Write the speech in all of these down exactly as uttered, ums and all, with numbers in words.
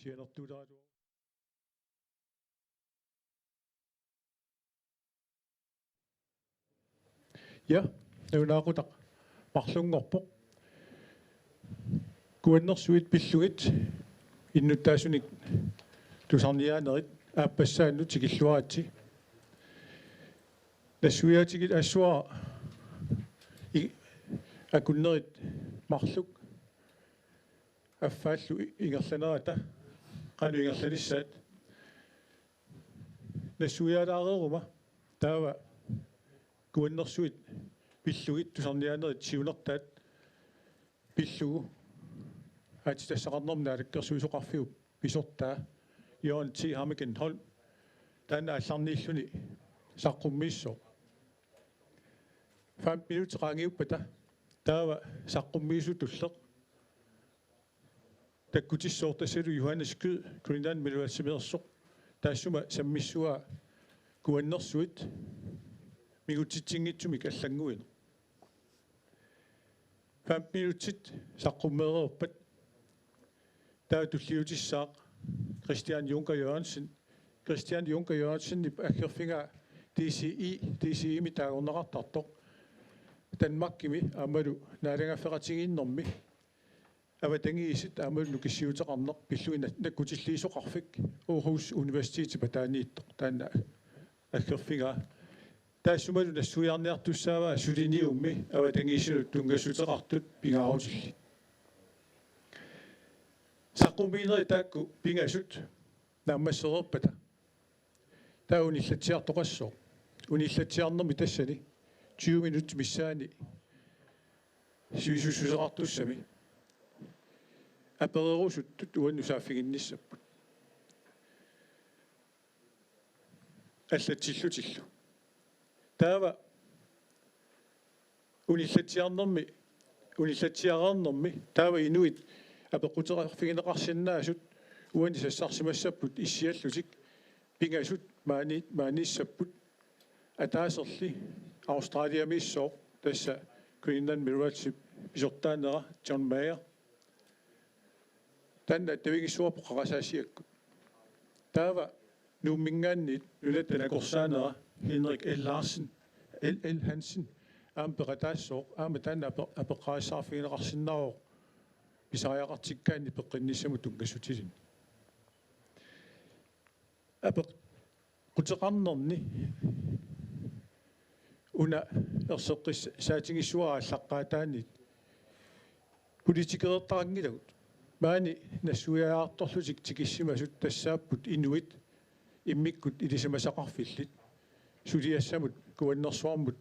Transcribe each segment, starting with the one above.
Pianertuutaratu. Ja, nalunaaqutaq marlunngorpoq. Kuannersuit pillugit innuttaasunik tusarniaanerit aappassaannut tikilluaritsi. Nassuiaatigit assut i-, akunnerit marluk affaallu i-, ingerlanerata qanoq ingerlanissaat. Nassuiaalaareeruma taava kuannersuit pillugit tusarniaanerit siunertaat pillugu aatsitassaqarnermut naalakkersuisoqarfiup pisortaa Jørgen T. Hammekenholm taanna aallarniilluni saqqummiissooq. Fem minutsit qaangiuppata taava saqqummiisutulleq takkutissooq tassalu Johannes Kyed Greenland Mineralsimeersoq taassuma sammissuaa kuannersuit mingutsitsinngitsumik allannguineq. Fem minutsit saqqummeereerpat taava tulliutissaaq Christian Junker Jørgensen. Christian Junker Jørgensenip aggerfigaa D C I, D C I-mi taagorneqartartoq Danmarkimi aammalu naalagaaffeqatigiinnermi avatangiisit aammalu nukissiuteqarneq pillugit nak-, nakkutilliisoqarfik Aarhus Universitetip ataaniittoq taanna aggerfigaa. Taassumalu nassuiarniartussaavaa suliniummi avatangiisinut tunngassuteqartut pingaarutillit. Saqqummiinerit taakku pingasut naammassereerpata taava unillatsiartoqassaaq. Unillatsiarnermi tassani tyve minutsit missaanni sivisussuseqartussami apererusuttut uannut saaffiginnissapput allatsillutillu. Taava unillatsiarnermi, unillatsiareernermi taava inuit apeqquteqarfigineqarsinnaasut uani sassarsimassapput issiallutik pingasut maani-, maaniissapput. Ataaserli Australiamiissooq, tassa Greenland Mineralsip pisortaanera John Mayer. Taanna attavigissuarput qarasaasiakkut. Taava Nuumminngaanniit nunatta nakorsaanera Henrik L. Larsen, L. L. Hansen, aamma peqataassooq, aamma taanna ape-, apeqqarissaarfigineqarsinnaavoq pisariaqartikkaanni peqqinnissamut tunngassutilinnik. Apeqquteqarnerni una erseqqissaatigissuara aallaqqaataaniit politikereertaqanngilagut. Maani nassuiaajartorlutik tikissimasut tassaapput inuit immikkut ilisimasaqarfillit suliassamut kuannersuarmut,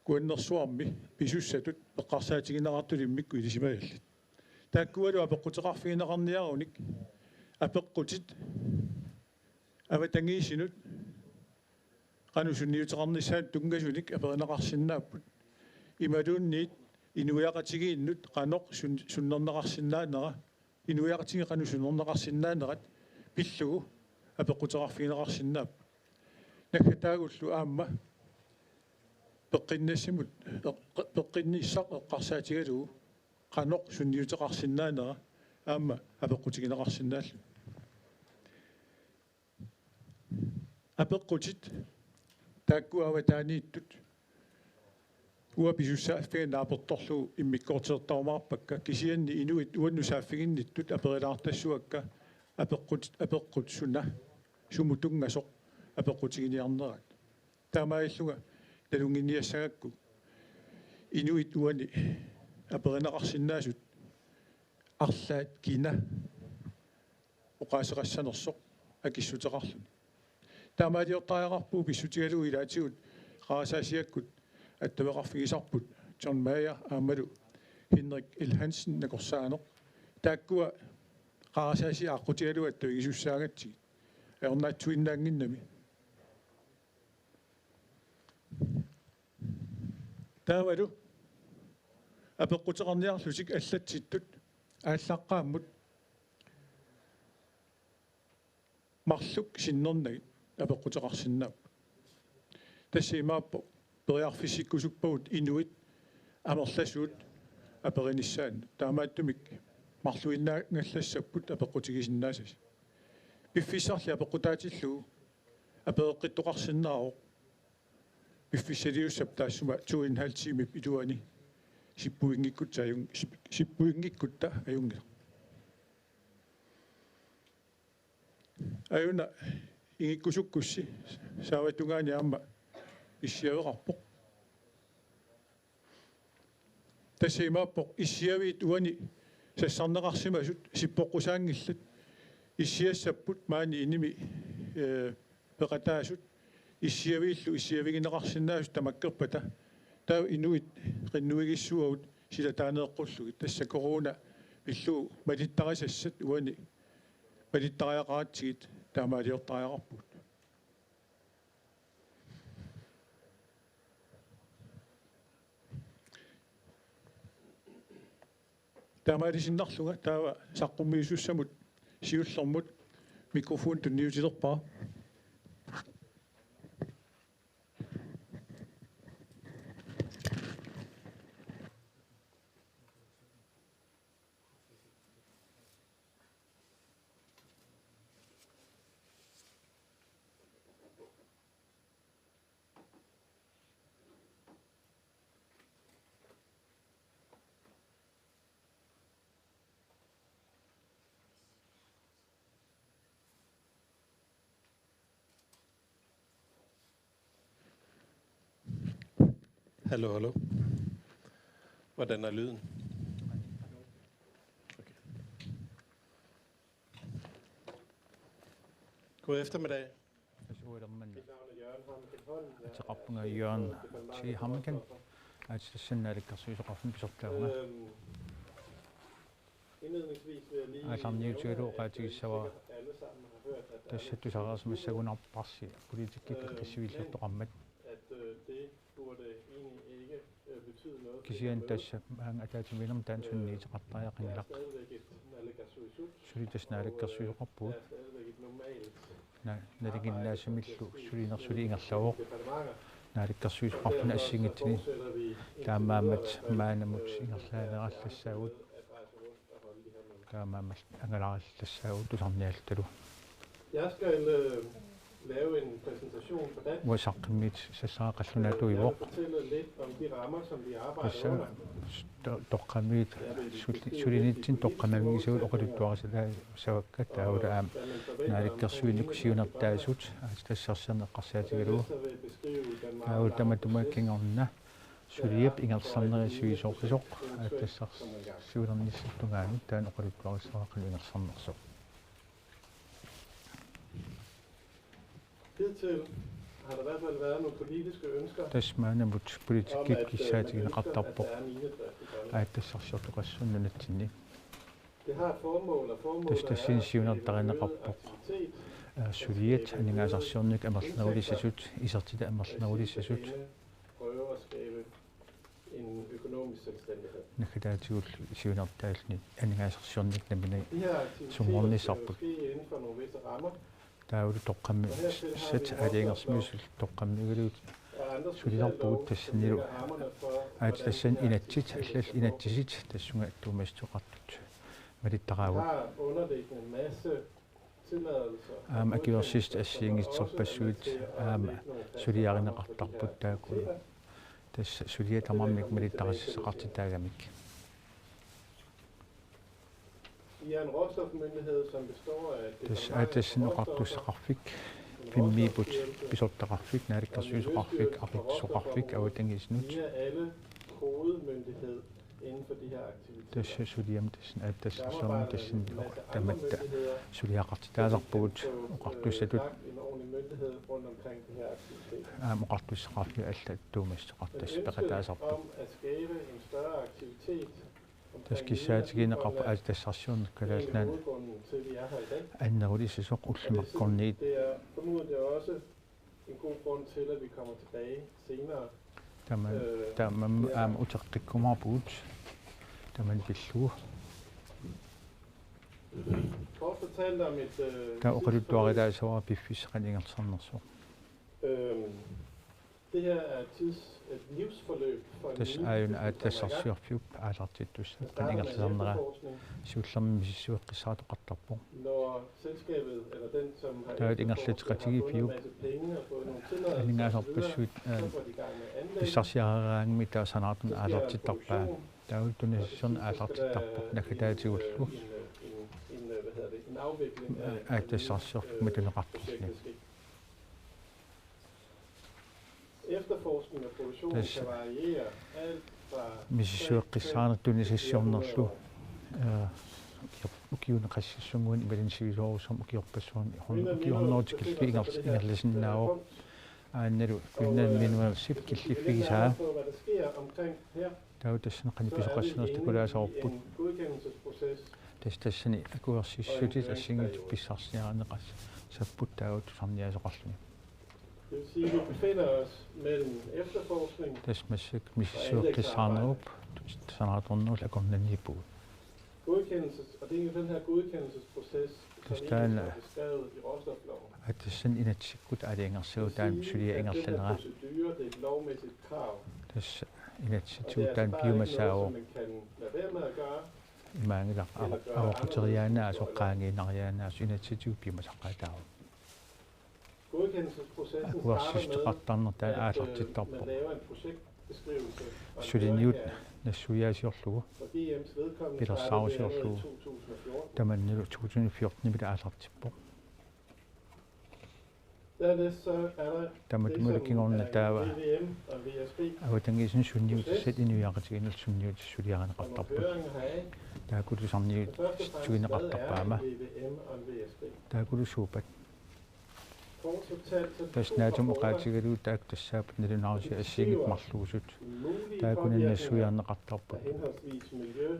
kuannersuarmi pisussatut eqqarsaatigineqartut immikkut ilisimagallit. Taakkualu apeqquteqarfigineqarniarunik apeqqutit avatangiisinut qanoq sunniuteqarnissaanut tunngasunik aperineqarsinnaapput. Imaluunniit inuiaqatigiinnut qanoq sun-, sunnerneqarsinnaanera, inuiaqatigiit qanoq sunnerneqarsinnaanerat pillugu apeqquteqarfigineqarsinnaapput. Naggataagullu aamma peqqinnissaq, eq-, peqqinnissaq eqqarsaatigalugu qanoq sunniuteqarsinnaanera aamma apeqqutigineqarsinnaalluni. Apeqqutit taakku avataaniittut uanga pisussaaffiga naapertorlugu immikkoortitertarumaarpakka, kisianni inuit uannut saaffiginnittut aperilaartassuakka apeqqut-, apeqqut suna, sumut tunngasoq apeqqutiginiarneraat. Taamaalillunga nalunnginniassagakku inuit uani aperineqarsinnaasut arlaat kina oqaaseqassanersoq akissuteqarluni. Taamaaliortariaqarpugut pissutigalugu ilaatigut qarasaasiakkut attaveqarfigisarput John Mayer aammalu Henrik L. Hansen nakorsaanut. Taakkua qarasaasiat aqqutigalugu attavigisussaagakkit. Ajornaatsuinnaannginnami. Taavalu apeqquteqarniarlutik allatsittut aallaqqaammut marluk sinnernagit apeqquteqarsinnaapput. Tassa imaappoq periarfissikkusuppagut inuit amerlasuut aperinissaannut. Taamaattumik marluinnaanngallassapput apeqqutigisinnaasasi. Piffissarli apeqqutaatillugu apereqqittoqarsinnaavoq piffissaliussap taassuma to en halv timep iluani sippuinngikkutta ajun-, sip-, sippuinngikkutta ajunngilaq. Ajuna ingikkusukkussi saavatungaani aamma issiaveqarpoq. Tassa imaappoq issiaviit uani sassarneqarsimasut sippoqqusaanngillat, issiassapput maani inimi, ee, peqataasut issiaviillu issiavigineqarsinnaasut tamakkerpata, taava inuit qinnuigissuagut silataaneeqqullugit, tassa corona pillugu malittarisassat uani malittariaqaratsigit taamaaliortariaqarpugut. Taamaalisinnarlunga taava saqqummiisussamut siullermut mikrofon tunniutilerpara. Hallo, hallo. Hvordan er lyden? Okay. God eftermiddag. Tassa ualermanna ateqarpunga Jørgen T. Hammeken, aatsitassani naalakkersuisoqarfimmi pisortaavunga. Aallarniutigalugu oqaatigissavara, tassa tusarnaarsimassagunarparsi politikkikkut qissivillortoqarmat. Kisianni tassa maanga ataatsimiinnermi taanna sunniuteqartariaqanngilaq. Suli tassa naalakkersuisoqarpugut. Na-, nalinginnaasumillu sulineq suli ingerlavoq. Naalakkersuisoqarfinnut assigiinngitsuni taamaammat maannamut ingerlaannarallassagut. Taamaammat angalarallassaagut tusarniallattalu. Jeg skal, øh, lave en præsentation på dansk. Uanga saqqummiussassaanga qallunaatuujuvoq. Jeg vil fortælle lidt om de rammer, som vi arbejder under. Tassa to-, toqqammiit suli-, sulinitsinni toqqamanngisagut oqaluttuarisartagakka taavalu aamma naalakkersuinikkut siunertaasut aatsitassarsiorneq eqqarsaatigalugu. Taavalu tamatuma kingorna suliap ingerlaarnerup sivisoorpisoq aatsitassarsiulernissaata tungaanut taanna oqaluttuarissavarput ingerlaarnersoq. Hidtil har der i hvert fald været nogle politiske ønsker. Tassa maannamut politikkikkut kissaatigineqartarpoq aatsitassarsiortoqassunik nunatsinni. Det har et formål, og formålet er at skabe øget aktivitet. Tassa tassani siunertarineqarpoq, aa, suliat aningaasarsiornikkut amerlanerulissasut, isertitat amerlanerulissasut. Prøve at skabe en økonomisk selvstændighed. Naggataatigut siunertaalluni aningaasarsiornikkut nammineq sunngornissarput. De her aktiviteter skal jo ske inden for nogle visse rammer. Taavalu toqqammi-, sat aalajangersimasut toqqammigalugit sulilerpugut tassanilu. Aatsitassani inatsit, allallu inatsisit tassunga attuumassuteqartut malittaraagut. Aamma akuersissut assigiinngitsorpassuit aamma suliarineqartarput taakku. Tassa suliat tamarmik malittarisassaqartitaagamik. Tassa aatsitassani oqartussaqarfik, pimmiipput, pisortaqarfik, naalakkersuisoqarfik, aqitsoqarfik, avatangiisinut. Tassa suliami tassani aatsitassarsiornermi tassani oqa-, tamatta suliaqartitaasarpugut oqartussatut. Aamma oqartussaqarfiup allatut attuumassuteqartoq tassa peqataasarpoq. Tassa kissaatigineqarpoq aatsitassarsiorneq Kalaallit Nunaanni annerulissasoq ullumakkorniit. En god grund til, at vi kommer tilbage senere. Taama-, taamaammat aamma uteqqikkumaarpugut tamanna pillugu. Kort fortalt om et, øh, taava oqaluttuarilaassavara piffissaq qanoq ingerlasarnersoq. Øhm, Det her er et tids-, et livsforløb for en Tassa aajuna aatsitassarsiorfiup aallartittussaq qanoq ingerlasarnera siullermik misissueqqissaartoqartarpoq. Når selskabet eller den, som har Taava efterforsket, har fundet en ingerlateqatigiiffiup masse penge og fået nogle tilladelser og så videre, aningaasarpassuit, så øh, går de i gang med at anlægge. Pissarsiareeraangamik taava sanaartorneq aallartittarpaa. Taava tunisassiorneq aallartittarpoq naggataatigut. En, øh, en, en, øh, hvad hedder det, en afvikling af, af hele, øh, projektet skal. Aatsitassarsiorfiup matuneqartarluni. Efterforskning og produktion kan variere alt fra misissueqqissaarneq tunisassiornerlu, øh, ukiuni qassissunnguani imaluunniit sivisoorsuarmi ukiorpassuarni hundrede, ukiornertik killiffigisinnaavoq. Aanalu Greenland Mineralsip killiffigisaa. Taava tassani qanoq pisoqassanersoq takulaassavarput. Tassa tassani akuersissutit assigiinngitsut pissarsiarineqassapput taava tusarniaasoqarluni. Det vil sige, at vi befinder os mellem efterforskning. Tassa massakkut misissueqqissaarnerup sanaartornerullu akornanniippugut. Godkendelses-, og det er jo den her godkendelsesproces, som Tassa taanna. Beskrevet i råstofloven. At tassani inatsikkut aalajangersimasoq taanna suliaq ingerlanera. Det vil sige, at den her procedure, det er et lovmæssigt krav. Tassa inatsisitigut taanna piumasaavoq. Og det er altså bare ikke noget, som man kan lade være med at gøre. Imaanngilaq avaqquseriaannaasut qaangiinnariaannaasut inatsisitigut piumasaqaataavoq. Godkendelsesprocessen starter med, at, øh, man laver en projektbeskrivelse og en søgningserklæring. Suliniut nassuiaasiorlugu. For G M's vedkommende startede det allerede i to tusind og fjorten. Tamannalu to tusind fjorten-imi aallartippoq. Dernæst så er der det, som er en V V M og en V S B-proces. Tamatumuilu kingorna taava avatangiisinut sunniutissat inuiaqatigiinnullu sunniutissat suliarineqartarput. Taakku tusarniutissat sulineqartarput aamma. Taakku suuppat. Tassa naatsumik oqaatigalugu taakku tassaapput nalunaarusiat assigiinngitsut marluusut. Taakkunani nassuiarneqartarput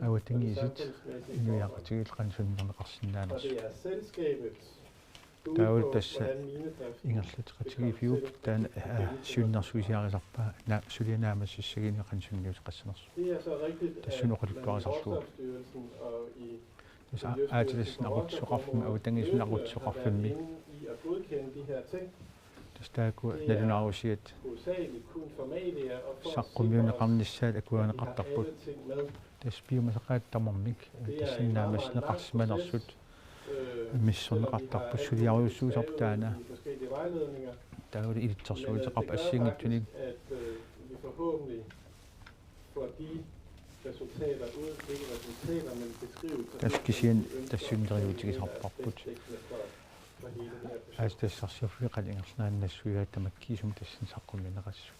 avatangiisit inuiaqatigiillu qanoq sunnerneqarsinnaanersut. Taava tassa ingerlateqatigiiffiup taanna, øh, siunnersuisiarisarpaa, na-, suliaq naammassissaginnittoq qanoq sunniuteqassanersoq. Tassuuna oqaluttuarisarlugu. Tassa aatsitassani aqutsisoqarfimmi, avatangiisinut aqutsisoqarfimmi. Tassa taakku nalunaarusiat saqqummiunneqarnissaat akuerineqartarput. Tassa piumasaqaatit tamarmik, øh, tassani naammassineqarsimanersut misissorneqartarput, suliarujussuusarput taanna. Taavalu ilitsersuuteqarpoq assigiinngitsunik. Tassa kisianni tassunga neriuutigisarparput. Aatsitassarsiorfiup qanoq ingerlanerani nassuiaat tamakkiisumik tassani saqqummiunneqassasut.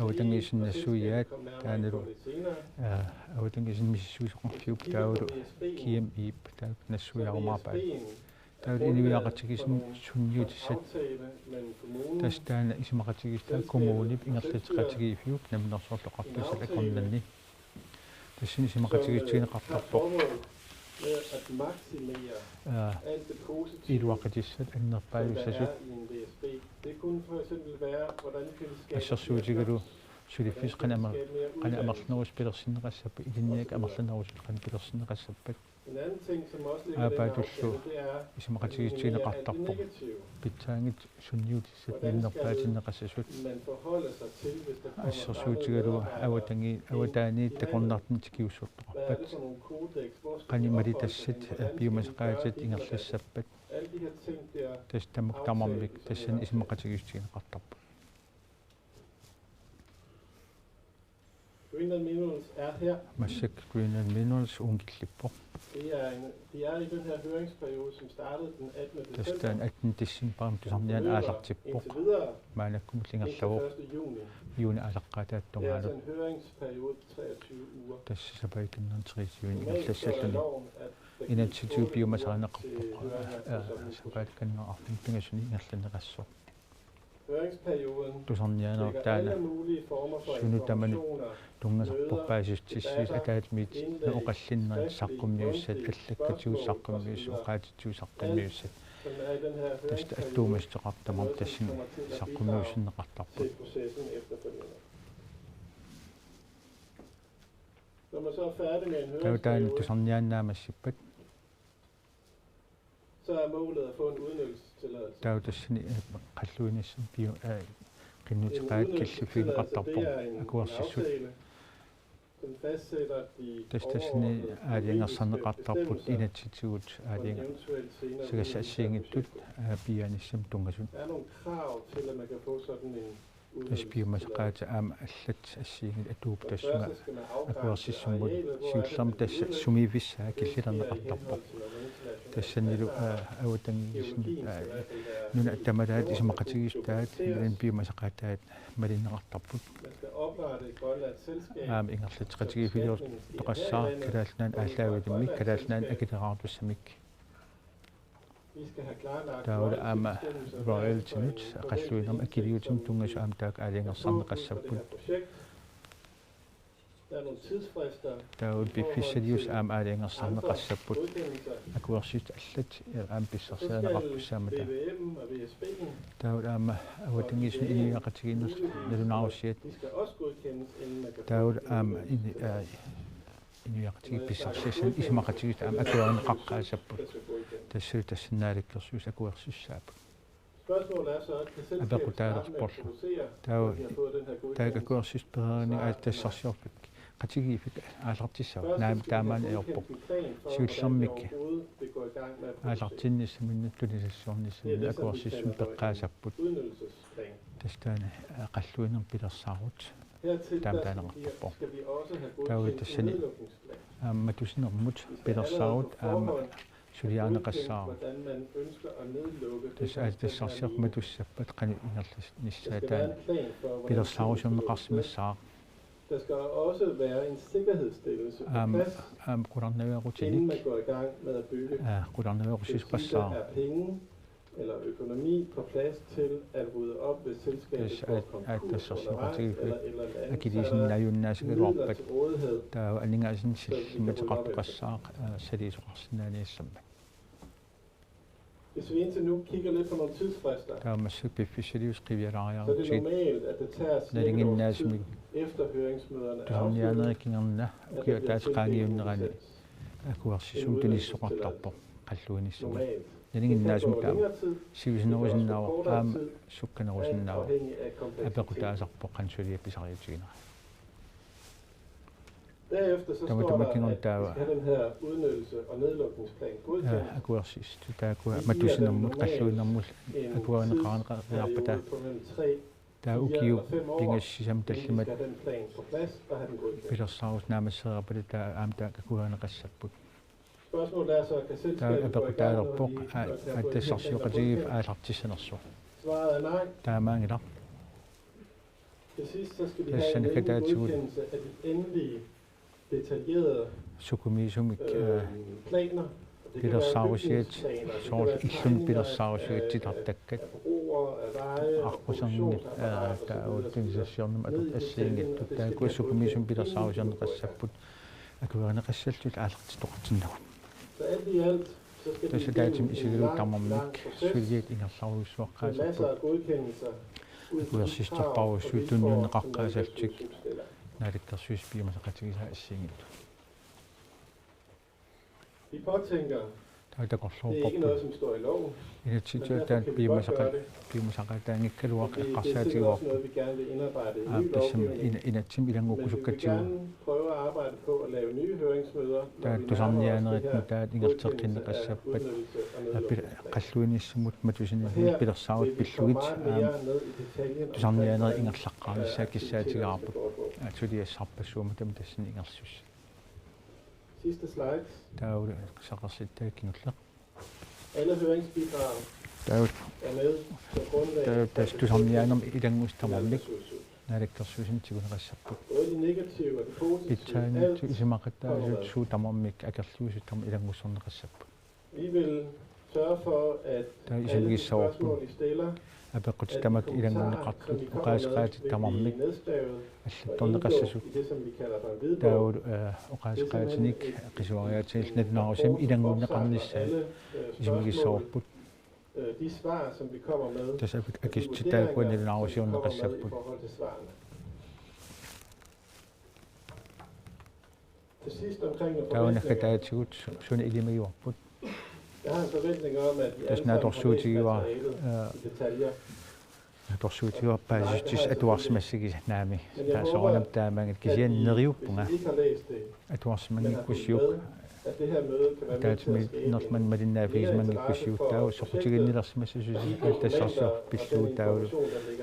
Avatangiisinut nassuiaat taannalu, øh, avatangiisinut misissuisoqarfiup taavalu G M-ip taakku nassuiarumaarpaat. Taavalu inuiaqatigiisinut sunniutissat. Tassa taanna isumaqatigiissutaat kommunip ingerlateqatigiiffiup Namminersorlutik Oqartussat akornanni. Tassani isumaqatigiissutigineqartarpoq, øh, iluaqutissat annerpaajussasut. Assersuutigalugu suliffissat qanoq amer-, qanoq amerlanerusut pilersinneqassappat, ilinniakkut amerlanerusut qanoq pilersinneqassappat. Aappaatullu isumaqatigiissutigineqartarpoq pitsaanngitsut sunniutissat minnerpaatinneqassasut. Assersuutigalugu avatangi-, avataaniit takornartumik tikiussortoqarpat. Qanoq malitassat, øh, piumasaqaatit ingerlassappat. Tassa tamakku tamarmik tassani isumaqatigiissutigineqartarput. Greenland Minerals er her. Massakkut Greenland Minerals uunga killippoq. Det er en, de er i den her høringsperiode, som startede den attende december. Tassa taanna attende december tusarniaaneq aallartippoq. Indtil videre. Maannakkumullu ingerlavoq. Indtil første juni. Juunip aallaqqaataata tungaanut. Det er altså en høringsperiode på treogtyve uger. Tassa sapaatip akunnerani treogtyve ingerlassalluni. Normalt så er loven, at der gives otte uger til høringsprocessen. Inatsisitigut piumasarineqarpoq, øh, sapaatip akunnerani arfineq-pingasuni ingerlanneqassasoq. Tusarniaanerup taanna sunut tamanut tunngasarpoq paasissutissat ataatsimiititut oqallinnerit saqqummiussat allakkatigut saqqummiussat oqaatsitigut saqqummiussat. Tassa attuumassuteqartut tamarmik tassani saqqummiussinneqartarput. Taava taanna tusarniaannaammassippat. Så er målet at få en udnyttelsestilladelse. Taava tassani, øh, qalluinissami piu-, øh, Qinnuteqaat killiffigineqartarpoq akuersissut. Tassa tassani aalajangersarneqartarput inatsisitigut aalajangersagassat assigiinngitsut, aa, piiaanissamut tunngasut. Tassa piumasaqaataat aamma allat assigiinngitsut atuupput tassunga akuersissummut, siullermik tassa sumiiffigissaa killilerneqartarpoq. Tassanilu, aa, avatangiisinut, aa, nunat tamalaat isumaqatigiissutaat, nunani piumasaqaataat malinneqartarput. Aamma ingerlatseqatigiiffiliortoqassaaq Kalaallit Nunaanni aallaaviummik, Kalaallit Nunaanni akileraartussamik. Taavalu aamma royaltynut, qalluinermut akiliutinut tunngasut aamma taakku aalajangersarneqassapput. Taavalu piffissaliusut aamma aalajangersarneqassapput. Akuersissut allat aamma pissarsiarineqartussaammata. Taavalu aamma avatangiisinut inuiaqatigiinnerlu nalunaarusiat. Taavalu aamma ini-, aa, inuiaqatigiit pissarsiassanik isumaqatigiissut aamma akuerineqaqqaassapput. Tassalu tassani naalakkersuisut akuersissaapput. Apeqqutaalerporlu. Taava taakku akuersissut pereernikkut aatsitassarsiorfik qatigiiffik aallartissavat. Naamik, taamaanneq ajorpoq. Siullermik aallartinnissaminnut tunisassiornissaminnut akuersissummik peqqaassapput. Tassa taanna, aa, qalluinermut pilersaarut taama taaneqartarpoq. Taava tassani aamma matusinermut pilersaarut aamma suliarineqassaaq. Tassa aatsitassarsiorfik matussappat qanoq ingerlanissaa taanna pilersaarusiorneqarsimassaaq. Der skal også være en sikkerhedsstillelse på Aamma, plads, aamma inden qularnaveeqqutinik, man går i gang med at bygge. Aa, qularnaveeqqusisoqassaaq. Hvis ikke der er penge eller økonomi på plads til at rydde op, hvis selskabet Tassa går aat-, konkurs undervejs aatsitassarsioqatigiiffiit eller et eller andet, så er der midler akiliisinnaajunnaasagaluarpat, til rådighed, taava aningaasanik så vi kan rydde op efter. Sillimmateqartoqassaaq, aa, saliisoqarsinnaaniassammat. Hvis vi indtil nu kigger lidt på nogle tidsfrister, taava massakkut piffissaliusoq qivialaariarutsigit, så er det normalt, at det tager cirka et års tid, nalinginnaasumik efter høringsmøderne er afsluttet, tusarniaanerit kingorna at der ukiup bliver ataatsip tildelt en qaangiunnerani licens, en akuersissummik udnyttelsestilladelse. Tunisoqartarpoq qalluinissamut. Normalt. Nalinginnaasumik taama sivisunerusinnaavoq, aamma sukkanerusinnaavoq. Apeqqutaasarpoq qanoq suliaq pisariutiginera. Derefter så står der, at vi skal have den her udnyttelse- og nedlukningsplan godkendt. Tamatuma kingorna taava, aa, akuersissut taakku matusinermut qalluinermullu akuerineqarniarpata, taava ukiut pingasut sisamat tallimat pilersaarusiorneq naammasseriarpata taava aamma taakku akuerineqassapput. Taava apeqqutaalerpoq, aa, aatsitassarsioqatigiiffik aallartissanersoq. Taamaanngilaq. Tassani naggataatigut sukumiisumik, aa, pilersaarusiat, soorlu illumut pilersaarusiat titartakkat, aqqusernit, aa, taava tunisassiornermut atortut assigiinngitsut, taakku sukumiisumik pilersaarusiorneqassapput. Akuerineqassallutik aallartittoqartinnagu. Tassa ataatsimut isigalugu tamarmik suliat ingerlarujussuaqqaassapput. Akuersissorpassuit tunniunneqaqqaassallutik Naalakkersuisut piumasaqatigisaat assigiinngitsut. Taava takorloorparput. Inatsisitigut taanna piumasaqa-, piumasaqaataanngikkaluaq eqqarsaatigaarput. Aap, tassami ina-, inatsimmi ilanngukkusukkatsigu. Taava tusarniaanerit nutaat ingerlateqqinneqassappat, aap, pil-, qalluinissamut matusinermut pilersaarutit pillugit, aamma tusarniaanerit ingerlaqqaarnissaat kissaatigaarput. Aap, suliassarpassuummata tassani ingerlasussat. Sidste slide. Taava saqqarsittaaq kingulleq. Alle høringsbidrag Taava, er med som grundlag taava for tassa tusarniaanermut ilanngussat tamarmik Naalakkersuisut tiguneqassapput. Både de negative og de positive, alt Pitsaanerit isumaqataasut, suut tamarmik akerliusut tamarmik ilanngussorneqassapput. Vi vil sørge for, at taava alle de isumagissavarput, spørgsmål, I stiller, apeqqutit tamakku ilanngunneqartut, oqaaseqaatit tamarmik allattorneqassasut. Taava, øh, oqaaseqaatinik qisuariaatinillu nalunaarusiamik ilanngunneqarnissaat isumagissavarput. Tassa akissutsit taakkua nalunaarusiorneqassapput. Taava naggataatigut su-, suna ilimagivarput. Tassa naatsorsuutigivara, øh, Atorsuutigaluarput paasissutissat atuarsimassagisi naamik. Taava soorunami taamaanngilaq, kisianni neriuppunga atuarsimanngikkussiuk. Ataatsimiinnermini malinnaaffigisimanngikkukku, taava soqutiginnilersimassasusi aaltassarsiorfiit pillugu taavalu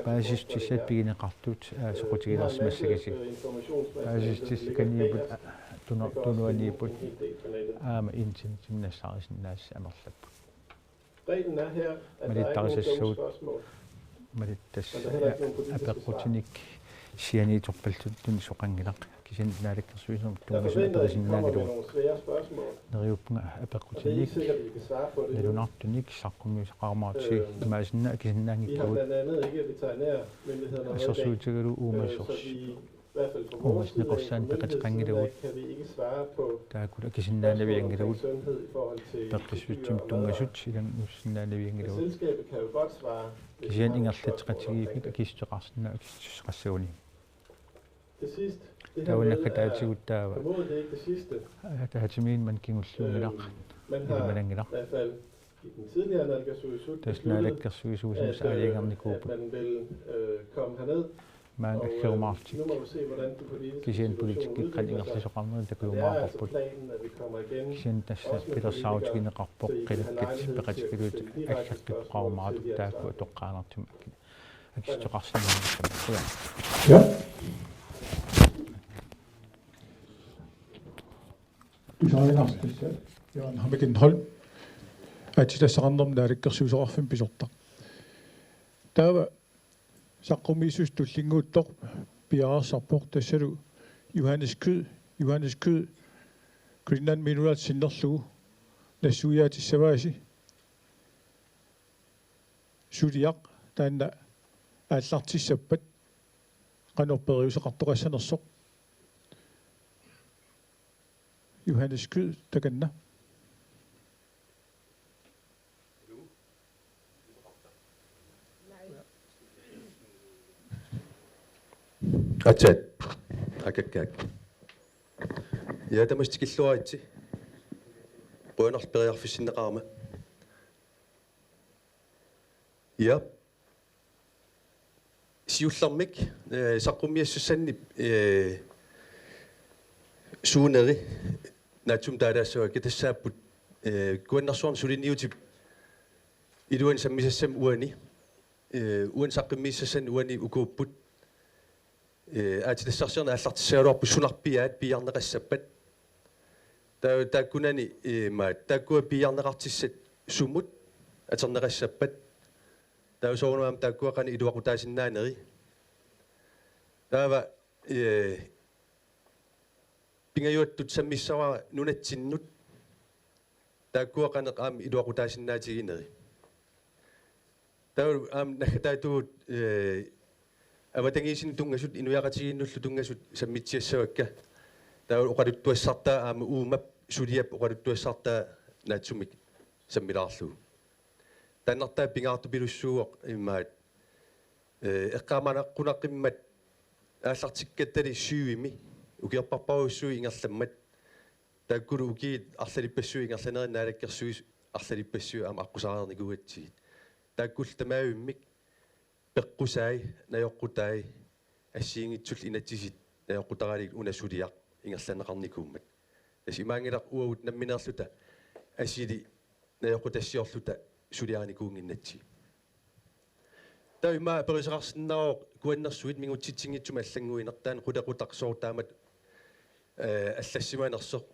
paasissutissat pigineqartut, aa, soqutigilersimassagisi. Paasissutissat kaniupput, aa, tunu-, tunuaniipput, aamma internetimi nassaarisinnaasut amerlapput. Reglen er her, at der ikke er nogen dumme Malittarisassuut, spørgsmål. Malittassat, men der er heller ikke nogen politiske svar. Apeqqutinik sianiitorpalluttut tunisoqanngilaq. Kisianni naalakkersuisut tunngasut aperisinnaanngilagut. Derfor venter I, at I kommer med nogle svære spørgsmål. Neriuppunga apeqqutinik, nalunartunik saqqummiussaqarumaartusi, imaassinnaavoq akisinnaanngikkagut. Assersuutigalugu uumassuseq. Uumassuseqarsaannik peqatiginngilagut. Taakkulu akisinnaanavianngilagut. Peqqissutsimut tunngasut ilanngussisinnaanavianngilagut. Kisianni ingerlatseqatigiiffiit akissuteqarsinnaavoq akissuteqassaguni. Taava naggataatigut taava. Ataatsimiinnermini kingulliunngilaq. Ilimananngilaq. Tassa naalakkersuisuusut saalingernikuupput. Maani aggerumaarlutik. Kisianni politikkikkut qanoq ingerlasoqarneri takujumaarparput. Kisianni tassa pilersaarutigineqarpoq qinikkatsinni peqatigalugit aggeqqippoqarumaartut taakku toqqaannartumik akissuteqarsinnaanngillat. Ja. Tusarinnarsi tassa Jørgen Hammekenholm, aatsitassaqarnermut naalakkersuisoqarfimmik pisortaq. Taava saqqummiissuseq tullinnguuttoq piareersarpoq, tassalu Johannes Kyed, Johannes Kyed, Greenland Minerals sinnerlugu nassuiaatissavaasi. Suliaq taanna aallartissappat qanoq periuseqartoqassanersoq. Johannes Kyed, takanna. Aatsaat. Akakkaak. Ja, tamassi tikilluaritsi. Qujanarlu periarfissinneqarama. Ja. Siullermik, eh, saqqummiassassanni, eh, suuneri naatsumik taalaassavakka tassaapput, eh, Kuannersuarni suliniutip iluani sammisassammi uani, eh, uani saqqummiissassanni uani ukuupput. Eh, aatsitassarsiorneq aallartissagaluarpoq sunarpiaat piiarneqassappat. Taava taakkunani, eh, maat, taakkua piiarneqartissat sumut atorneqassappat. Taava soorunami aamma taakkua qanoq iluaqutaasinnaaneri. Taava, eh, pingajuattut sammissavara nunatsinnut. Taakkua qanoq aamma iluaqutaasinnaatigineri. Taava aamma naggataatigut, eh, avatangiisinut tunngasut, inuiaqatigiinnullu tunngasut sammitsiassavakka. Taava oqaluttuassartaa aamma uumap suliap oqaluttuassartaa naatsumik sammilaarlugu. Taannartaa pingaartupilussuuvoq immaqa, eh, eqqaamanaqqunaqimmat aallartikkattali syvimi ukiorparparujussuit ingerlammat. Taakkulu ukiut arlalippassuit ingerlanerini naalakkersuisut arlalippassuit aamma aqqusaareernikuugatsigit. Taakkullu tamaavimmik peqqusai, najoqqutai, assigiinngitsullu inatsisit najoqqutaralugit una suliaq ingerlanneqarnikuummat. Tassa imaanngilaq uagut nammineerluta asili najoqqutassiorluta suliarinikuunnginnatsigit. Taava immaqa aperisoqarsinnaavoq Kuannersuit mingutsitsinngitsumik allannguineq, taanna qulequtaq sooq taamatut, eh, allassimanersoq.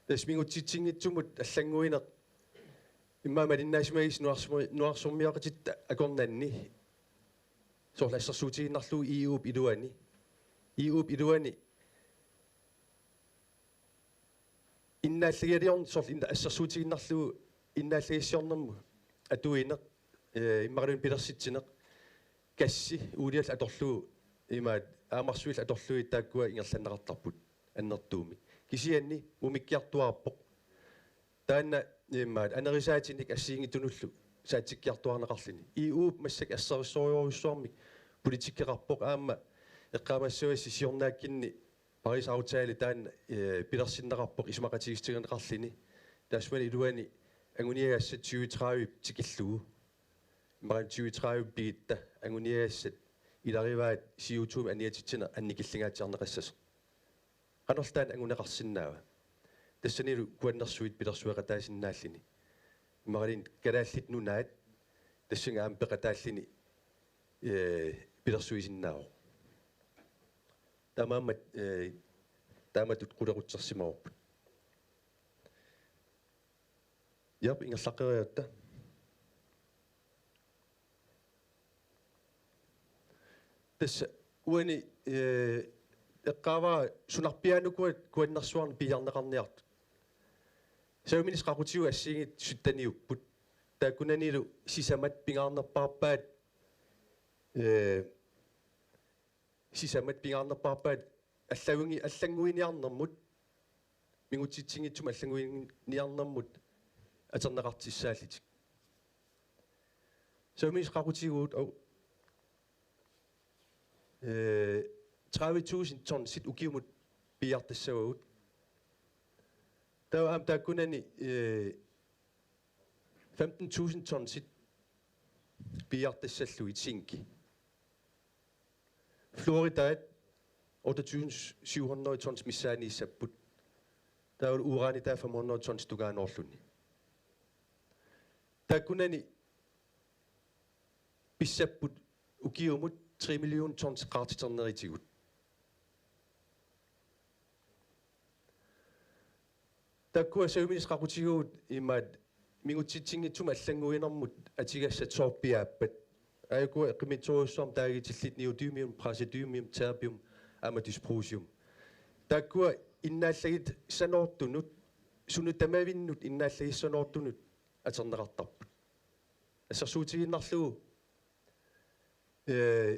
Tassa mingutsitsinngitsumut allannguineq immaqa malinnaasimagisigit nunarsumer-, nunarsuarmioqatitta akornanni, soorlu assersuutigiinnarlugu E U-p iluani. E U-p iluani innaallagialiorn-, soorlu inna-, assersuutigiinnarlugu innaallagissiornermut atuineq, eh, immaqaluunniit pilersitsineq, gassi uuliallu atorlugu, imaat aamarsuillu atorlugit taakkua ingerlanneqartarput annertuumik. Kisianni mumikkiartuaarpoq. Taanna imaat anerisaatinik assigiinngitsunullu saatsikkiartuaarneqarluni. E U-p massakkut assersuutigerujussuarmik politikkeqarpoq aamma eqqaamassavassi siornaakkunni Paris-aftale taanna, eh, pilersinneqarpoq isumaqatigiissutigineqarluni. Taassuma iluani anguniagassat tyve tredive tikillugu. Imaluunniit tyve tredive pigitta anguniagassat ilarivaat C O two-mi aniatitsineq annikillingaatsiarneqassasoq. Qanorlu taanna anguneqarsinnaava? Tassanilu kuannersuit pilersueqataasinnaalluni. Imaluunniit Kalaallit Nunaat tassunga aamma peqataalluni, ee, pilersuisinnaavoq. Taamaammat, ee, taamatut qulequtsersimavarput. Jap, ingerlaqqeriarutta. Tassa uani, ee, eqqaavara sunarpiaanukua kuannersuarneq piiarneqarniartut. Saaminis qaqutigut assigiinngitsut sytteniupput. Taakkunanilu sisamat pingaarnerpaarpaat, ee, sisamat pingaarnerpaarpaat allannguini-, allannguiniarnermut, mingutsitsinngitsumut allannguiniarnermut atorneqartussaallutik. Saaminis qaqutigut, au, ee, tredive tusind tonsit ukiumut piiartassavagut. Taava aamma taakkunani, ee, femten tusind tonsit piiartassallugit zinki. Fluoridaat otte tusind syv hundrede tons missaaniissapput. Taava uranitaa fem hundrede tons tungaanoorluni. Taakkunani pissapput ukiumut tre million tons qaartiternerisigut. Taakkua saaminis qaqutigut imaat mingutsitsinngitsumut allannguinermut atugassat soorpiaappat. Aajuku eqqimitsorujussuarmik taaguutillit neodymium, praseodymium, terbium, aamma dysprosium. Taakkua innaallagissasoortunut, sunut tamavinnut innaallagissasoortunut atorneqartarput. Assersuutigiinnarlugu, ee,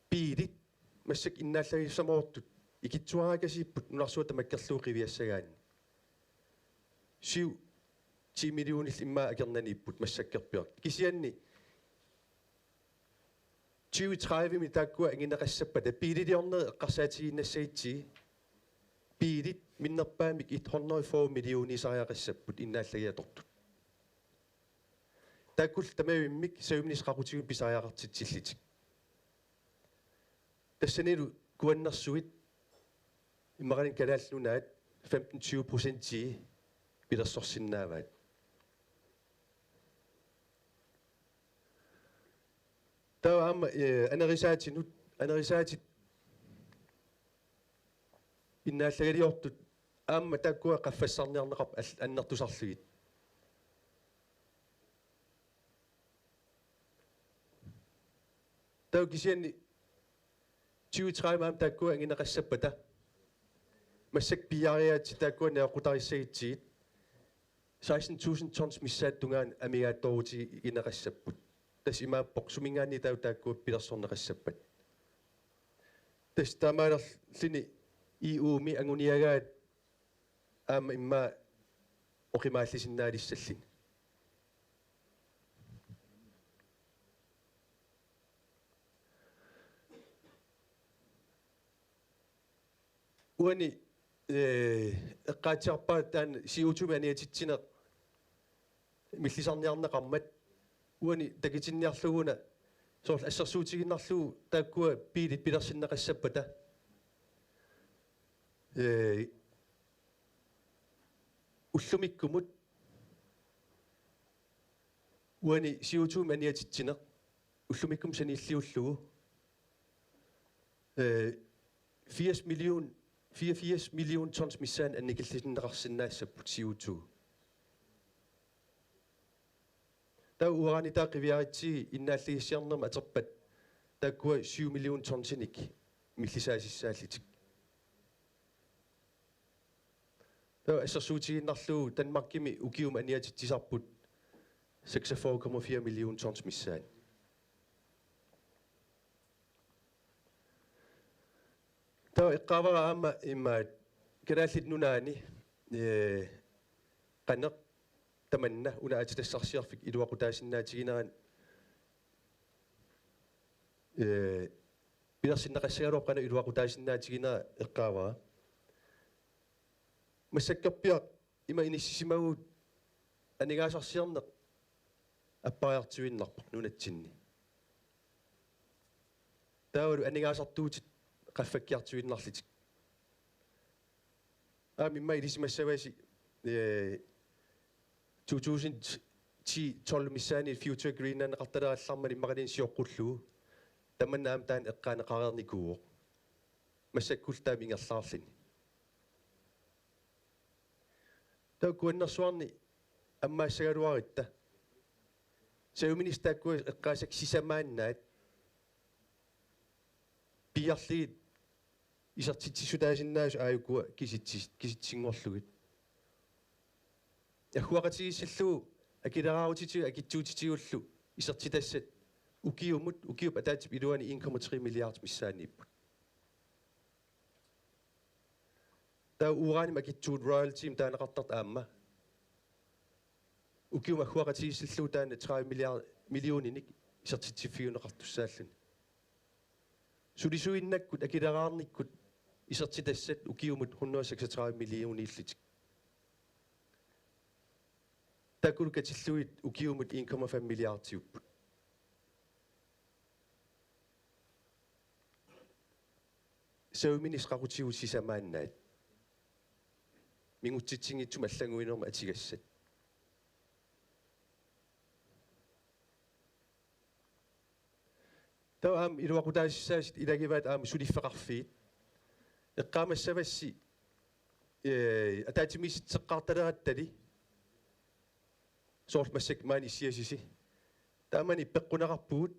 biilit massakkut innaallagissasoortut ikittuaraakasiipput nunarsuaq tamakkerlugu qiviassagaanni. Syv, ti millionillu immaqa akornanniipput massakkorpiaq. Kisianni tyve tredive-mi taakkua anguneqassappata biililiornerit eqqarsaatigiinnassagutsigit biilit minnerpaamik et hundrede fyrre millioniusariaqassapput innaallagiatortut. Taakkullu tamavimmik saaminis qaqutigut pisariaqartitsillutik. Tassanilu kuannersuit imaluunniit Kalaallit Nunaat femten tyve procent pilersorsinnaavaat. Taava aamma, ee, annorisaatinut, annorisaatit innaallagaliortut aamma taakkua qaffassarniarneqarput al-, annertusarlugit. Taava kisianni tyve tredive aamma taakkua anguneqassappata massakkut piiaariaatsit taakkua najoqqutarissagutsigit seksten tusind tons missaata tungaanut amigaattoorutigineqassapput. Tassa imaappoq suminngaanniit taava taakkua pilersorneqassappat. Tassa taamaalerluni E U-mi anguniagaat aamma immaqa oqimaallisinnaalissalluni. Uani, ee, eqqaatsiarpara taanna C O two-mi aniatitsineq millisarniarneqarmat uani takutinniarlugu una soorlu assersuutigiinnarlugu taakkua biilit pilersinneqassappata, ee, ullumikkumut uani C O two-mi aniatitsineq ullumikkumut sanilliullugu, ee, firs million, fireogfirs million tons missaannik annikillisinneqarsinnaassapput C O two. Taava uranitaa qiviaritsigit innaallagissiornermut atorpat taakkua syv million tonsinik millisaasussaallutik. Taava assersuutigiinnarlugu Danmarkimi ukiumut aniatitsisarput seksogfyrre komma fire million tons missaani. Taava eqqaavara aamma immaqa Kalaallit Nunaanni, ee, qanoq tamanna una aatsitassarsiorfik iluaqutaasinnaatiginera, ee, pilersinneqassagaluarpoq qanoq iluaqutaasinnaatiginera eqqaavara. Massakkorpiaq ima inissisimaguit aningaasarsiorneq appariartuinnarpoq nunatsinni. Taavalu aningaasartuutit qaffakkiartuinnarlutik. Aamma immaqa ilisimassavasi, eh, to tusind ti tolv missaani Future Greenland-eqartalerallarmat immaqaluunniit sioqqullugu. Tamanna aamma taanna eqqaaneqareernikuuvoq. Massakkullu taama ingerlaarluni. Taava Kuannersuarni ammaassagaluarutta. Saaminissi taakkua eqqaasakka sisamaannaat. Piiarlugit isertitsissutaasinnaasut aajukua kisitsis-, kisitsinngorlugit. Agguaqatigiissillugu akileraarutitigut akitsuutitigullu isertitassat ukiumut, ukiup ataatsip iluani en komma tre milliard missaaniipput. Taava uranimik akitsuut royaltymik taaneqartartut aamma. Ukiumut agguaqatigiissillugu taanna tredive milliard, millioninik isertitsiffigineqartussaalluni. Sulisuinnakkut akileraarnikkut isertitassat ukiumut hundrede seksogtredive millioniillutik. Taakkulu katillugit ukiumut en komma fem milliardiupput. Saaminissi qaqutigut sisamaannaat. Mingutsitsinngitsumik allannguinermut atugassat. Taava aamma iluaqutaasissaatit ilagivaat aamma suliffeqarfiit. Eqqaamassavassi, eh, ataatsimiisitseqqaartalerattali. Soorlu massakkut maani issiasisi. Taamani peqquneqarpugut.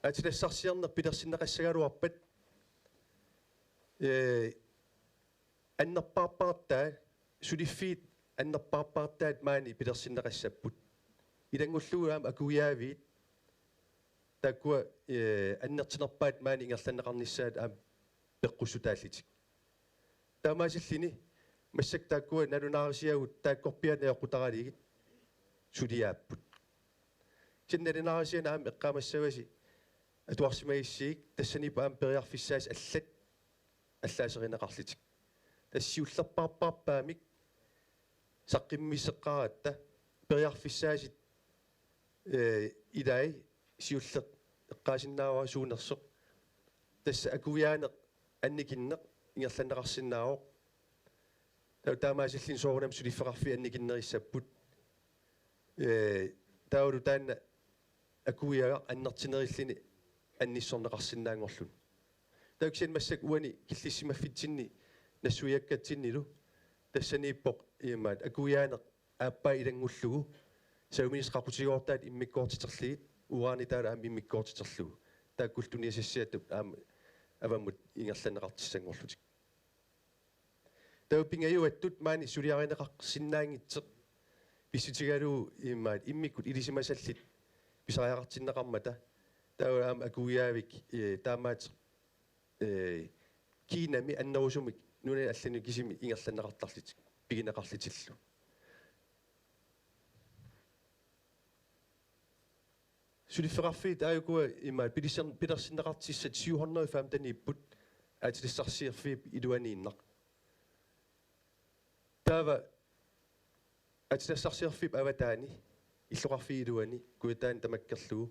Aatsitassarsiorneq pilersinneqassagaluarpat, eh, annerpaarpaartaa, suliffiit annerpaarpaartaat maani pilersinneqassapput. Ilanngullugu aamma akuiaaviit taakkua, eh, annertunerpaat maani ingerlanneqarnissaat aamma peqqussutaallutik. Taamaasilluni massakkut taakkua nalunaarisiagut taakkorpiaat ajoqutaralugit suliaapput. Kisianni nalunaarisianik aamma eqqaamassavasi atuarsimagussiuk tassaniippoq aamma periarfissaasut allat allaaserineqarlutik. Tassa siullerpaarpaarpaamik saqqummiusseqqaaratta periarfissaasut, eh, ilai siulleq eqqaasinnaavara suunersoq. Tassa akuiaaneq annikinneq ingerlanneqarsinnaavoq. Taava taamaasilluni soorunami suliffeqarfiit annikinnerissapput. Eh, taavalu taanna akuiagaq annertunerilluni annissorneqarsinnaanngorluni. Taava kisianni massakkut uani killissimaffitsinni nassuiakkatsinnilu tassaniippoq imaat akuiaaneq aappaa ilanngullugu saaminissi qaqutigoortaat immikkoortiterlugit, uranitaat aamma immikkoortiterlugu. Taakkullu tunisassiatut aamma avammut ingerlanneqartussanngorlutik. Taava pingajuattut maani suliarineqarsinnaanngitsoq pissutigalugu imaat immikkut ilisimasallit pisariaqartinneqarmata. Taava aamma akuiaavik, eh, taamaattoq, eh, Kinami annerusumik nunani allani kisimi ingerlanneqartarlutik, pigineqarlutillu. Suliffeqarfiit aajukua imaat pilersin-, pilersinneqartussat syv hundrede og femten-iupput aatsitassarsiorfiup iluaniinnaq. Taava aatsitassarsiorfiup avataani illoqarfiup iluani Kujataani tamakkerlugu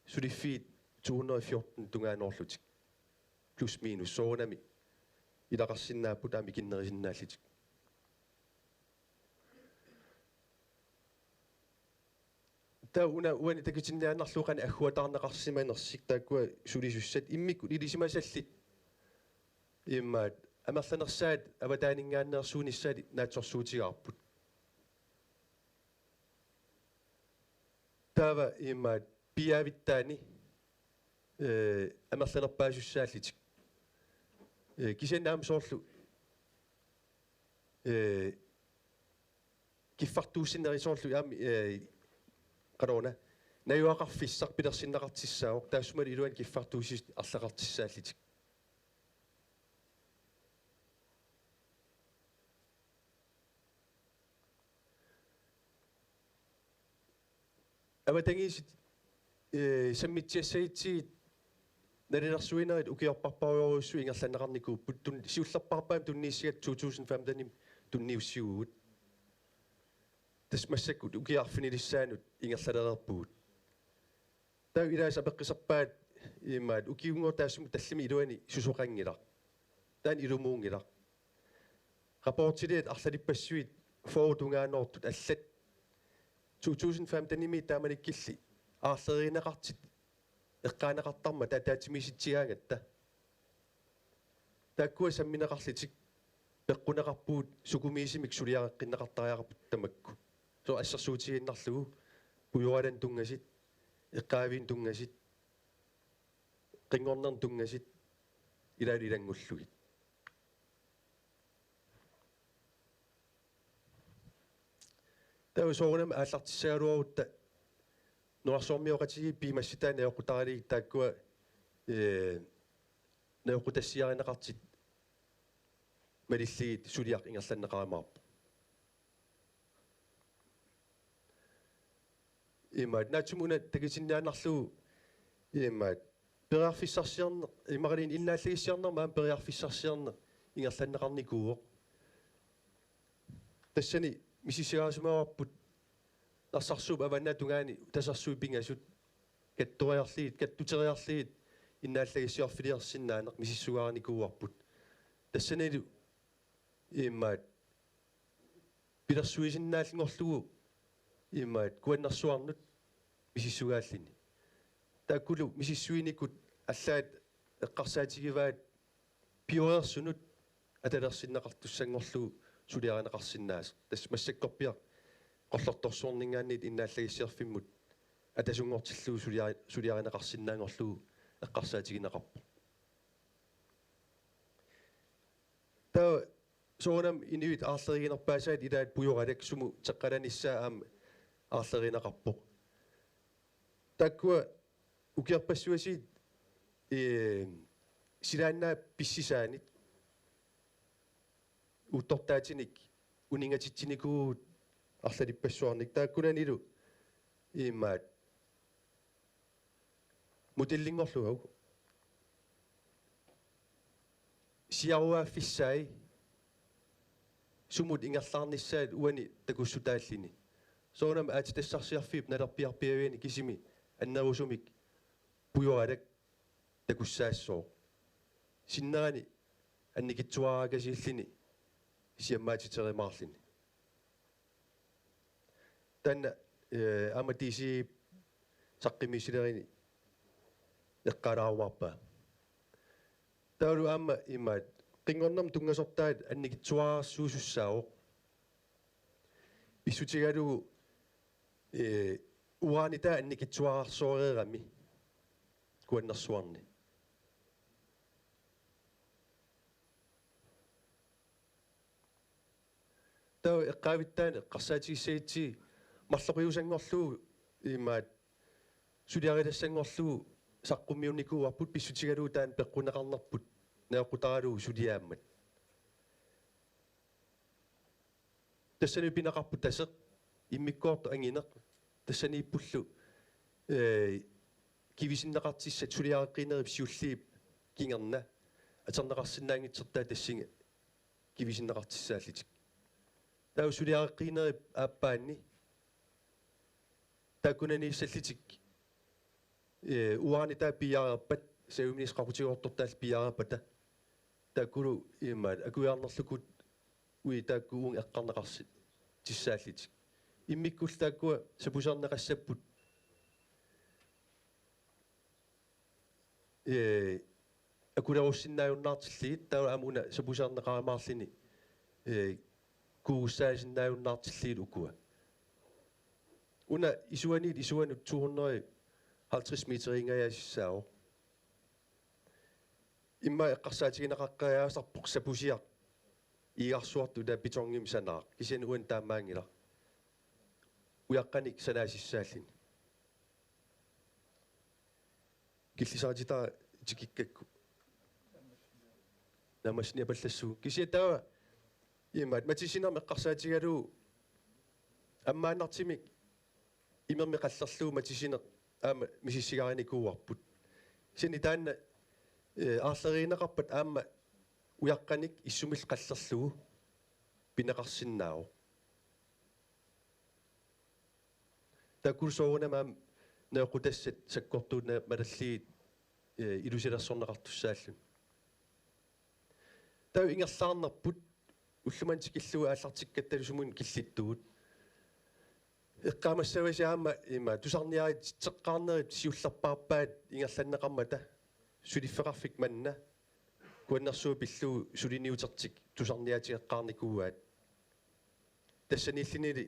suliffiit to hundrede og fjorten tungaanoorlutik. Plus minus soorunami ilaqarsinnaapput aamma ikinnerisinnaallutik. Taava una uani takutinniaannarlugu qanoq agguataarneqarsimanersut taakkua sulisussat immikkut ilisimasallit imaat amerlanersaat avataaninngaanneersuunissaat naatsorsuutigaarput. Taava imaat piiaavittaani, eh, amerlanerpaasussaallutik. Eh, kisianni aamma soorlu, eh, kiffartuussinerit soorlu aamma, eh, qanoruna, najugaqarfissaq pilersinneqartussaavoq, taassumalu iluani kiffartuussisut arlaqartussaallutik. Avatangiisit, eh, sammitsiassagutsigit nalilersuinerit ukiorparparujorujussuit ingerlanneqarnikuupput, tun-, siullerpaarpaamik tunniussigatta to tusind femten-imi tunniussiguugut. tassa massakkut ukiut arfinilissaannut ingerlalereerpugut. Taava ilaasa apeqqusarpaat imaat ukiunngooq taassuma tallimat iluanni susoqanngilaq. Taanna ilumuunngilaq. Rapportiliat arlalippassuit fyrre tungaanoortut allat to tusind femten-imi taamanikkilli aarleriineqartut eqqaaneqartarmata ataatsimiisitsigaangatta. Taakkua sammineqarlutik peqquneqarpugut sukumiisumik suliareqqinneqartariaqarput tamakku. Soorlu assersuutigiinnarlugu pujoralanut tunngasut, eqqaaviinut tunngasut, qinngornernut tunngasut ilaalu ilanngullugit. Taava soorunami aallartissagaluarutta nunarsuarmioqatigiit piumassutai najoqqutaralugit taakkua, ee, najoqqutassiarineqartut malillugit suliaq ingerlanneqarumaarpoq. Imaat, naatsumik una takutinniaannarlugu, imaat, periarfissarsiorneq, imaluunniit innaallagissiornermi aamma periarfissarsiorneq ingerlanneqarnikuuvoq. Tassani misissugaasimavarput Narsarsuup avannaata tungaani tasersuit pingasut kattoriarlugit, kattuteriarlugit innaallagissiorfiliorsinnaaneq misissugaarinikuuarput. Tassanilu imaat pilersuisinnaanngorlugu imaat Kuannersuarnut misissugaalluni. Taakkulu misissuinikut allaat eqqarsaatigivaat pioreersunut atalersinneqartussanngorlugu suliarineqarsinnaasoq. Tassa massakkorpiaq Qerlertorsuarninngaanniit innaallagissiorfimmut atasunngortillugu sulia-, suliarineqarsinnaanngorlugu eqqarsaatigineqarpoq. Taava soorunami inuit aarleriiginerpaasaat ilaat pujoralak sumut teqqalanissaa aamma aarleriineqarpoq. Taakkua ukiorpassuarni, ee, silaannaap pissusaanit uuttortaatinik uninngatitsinikuuvugut arlalippassuarnik taakkunanilu imaat modellinngorlugu siaruaaffissai sumut ingerlaarnissaat uani takussutaalluni. Soorunami aatsitassarsiorfiup nalerpiarpiaviani kisimi annerusumik pujoralak takussaassooq. Sinnerani annikitsuaraakasiilluni siammaatiterumaarluni. Taanna, ee, aamma D C saqqummiussileruni eqqaalaarumaarpaa. Taavalu aamma imaat qinngornermut tunngasortaat annikitsuararsuusussaavoq. Pissutigalugu, ee, uranitaa annikitsuararsoreerami Kuannersuarni. Taava eqqaavittaani eqqarsaatigissagutsigit marloqiusanngorlugu imaat suliarilassanngorlugu saqqummiunnikuuarput pissutigalugu taanna peqquneqarnerput najoqqutaralugu suliaammat. Tassani pineqarpoq taseq, immikkoortoq angineq, tassaniippullu, ee, kivisinneqartussat suliareqqiinerup siulliup kingorna atorneqarsinnaanngitsortaa tassunga kivisinneqartussaallutik. Taava suliareqqiinerup aappaanni taakkunaniissallutik, ee, uranitaa piiareerpat, saviminissaq qaqutigoortortaallu piiareerpata, taakkulu imaat akuiarnerlukut uagut taakku uunga eqqarneqarsi-, tussaallutik. Immikkullu taakkua sapuserneqassapput, ee, akulerussinnaajunnaartillugit, taava aamma una sapuserneqarumaarluni, ee, kuugussaasinnaajunnaartillugit ukua. Una isuaniit isuanut to hundrede halvtreds meterinngajaasissaavoq. Immaqa eqqarsaatigineqaqqajaasarpoq sapusiaq iigarsuartut ila betonimik sanaaq. Kisianni uani taamaanngilaq. Ujaqqanik sanaasussaalluni. Killisarititara tikikkakku. Naammassiniapallassuugut. Kisianni taava imaat matisinermik eqqarsaatigalugu ammaannartumik imermik qallerlugu matisineq aamma misissugarinikuuarput. Kisianni taanna, ee, aarleriineqarpat aamma ujaqqanik issumillu qallerlugu pineqarsinnaavoq. Taakku soorunami aamma neqqutassat sakkortuuneq malillugit, eh, ilusilersorneqartussaalluni. Taava ingerlaarnerput ullumimut tikillugu aallartikkattalu sumut killittugut. Eqqaamassavasi aamma ima tusarniarititseqqaarnerit siullerpaarpaat ingerlanneqarmata suliffeqarfik manna kuannersuup pillugu suliniutertik tusarniaatigeqqaarnikuuaat. Tassaniillinili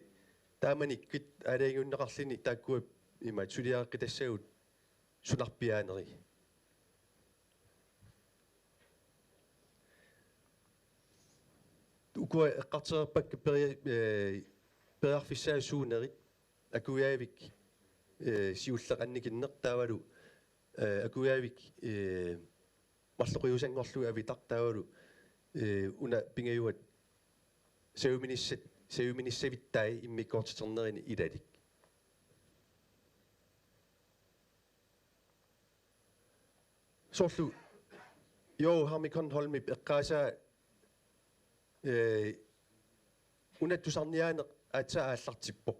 taamanikkut aalajangiunneqarluni taakkua ima suliareqqitassagut sunarpiaaneri. Ukua eqqartoreerpakka peria-, eh, periarfissaat suunerit, Akuerivik, eh, siulleq annikinneq taavalu, eh, Akuerivik, eh, marloqiusanngorlugu avitaq taavalu, eh, una pingajuat sajuminissat, sajuminissavittai immikkoortiternerini ilalik. Soorlu Jo Hamilton Holmip eqqaasaa, eh, una tusarniaaneq aatsaat aallartippoq.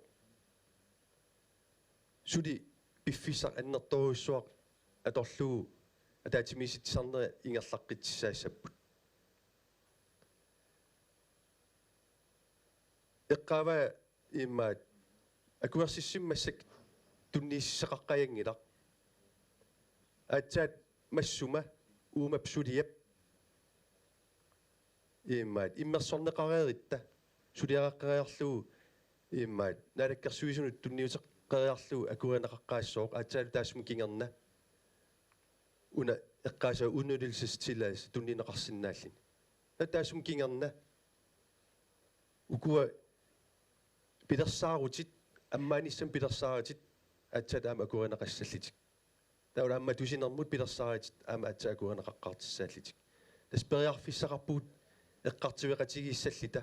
Suli piffissaq annertoorujussuaq atorlugu ataatsimiititsisarneq ingerlaqqitsissaassapput. Eqqaavaa immaqa akuersissummik massakkut tunniussaqaqqajanngilaq. Aatsaat massuma uumap suliap immaqa immersorneqareeritta suliareqqeriarlugu immaqa naalakkersuisunut tunniuteqqeriarlugu akuerineqaqqaassooq, aatsaalu taassuma kingorna una eqqaasaa udnyttelsestilladelse tunniunneqarsinnaalluni. Taava taassuma kingorna ukua pilersaarutit, ammaanissamut pilersaarutit aatsaat aamma akuerineqassallutik. Taava aamma tusinermut pilersaarutit aamma aatsaat akuerineqaqqaartussaallutik. Tassa periarfissaqarpugut eqqartueqatigiissalluta,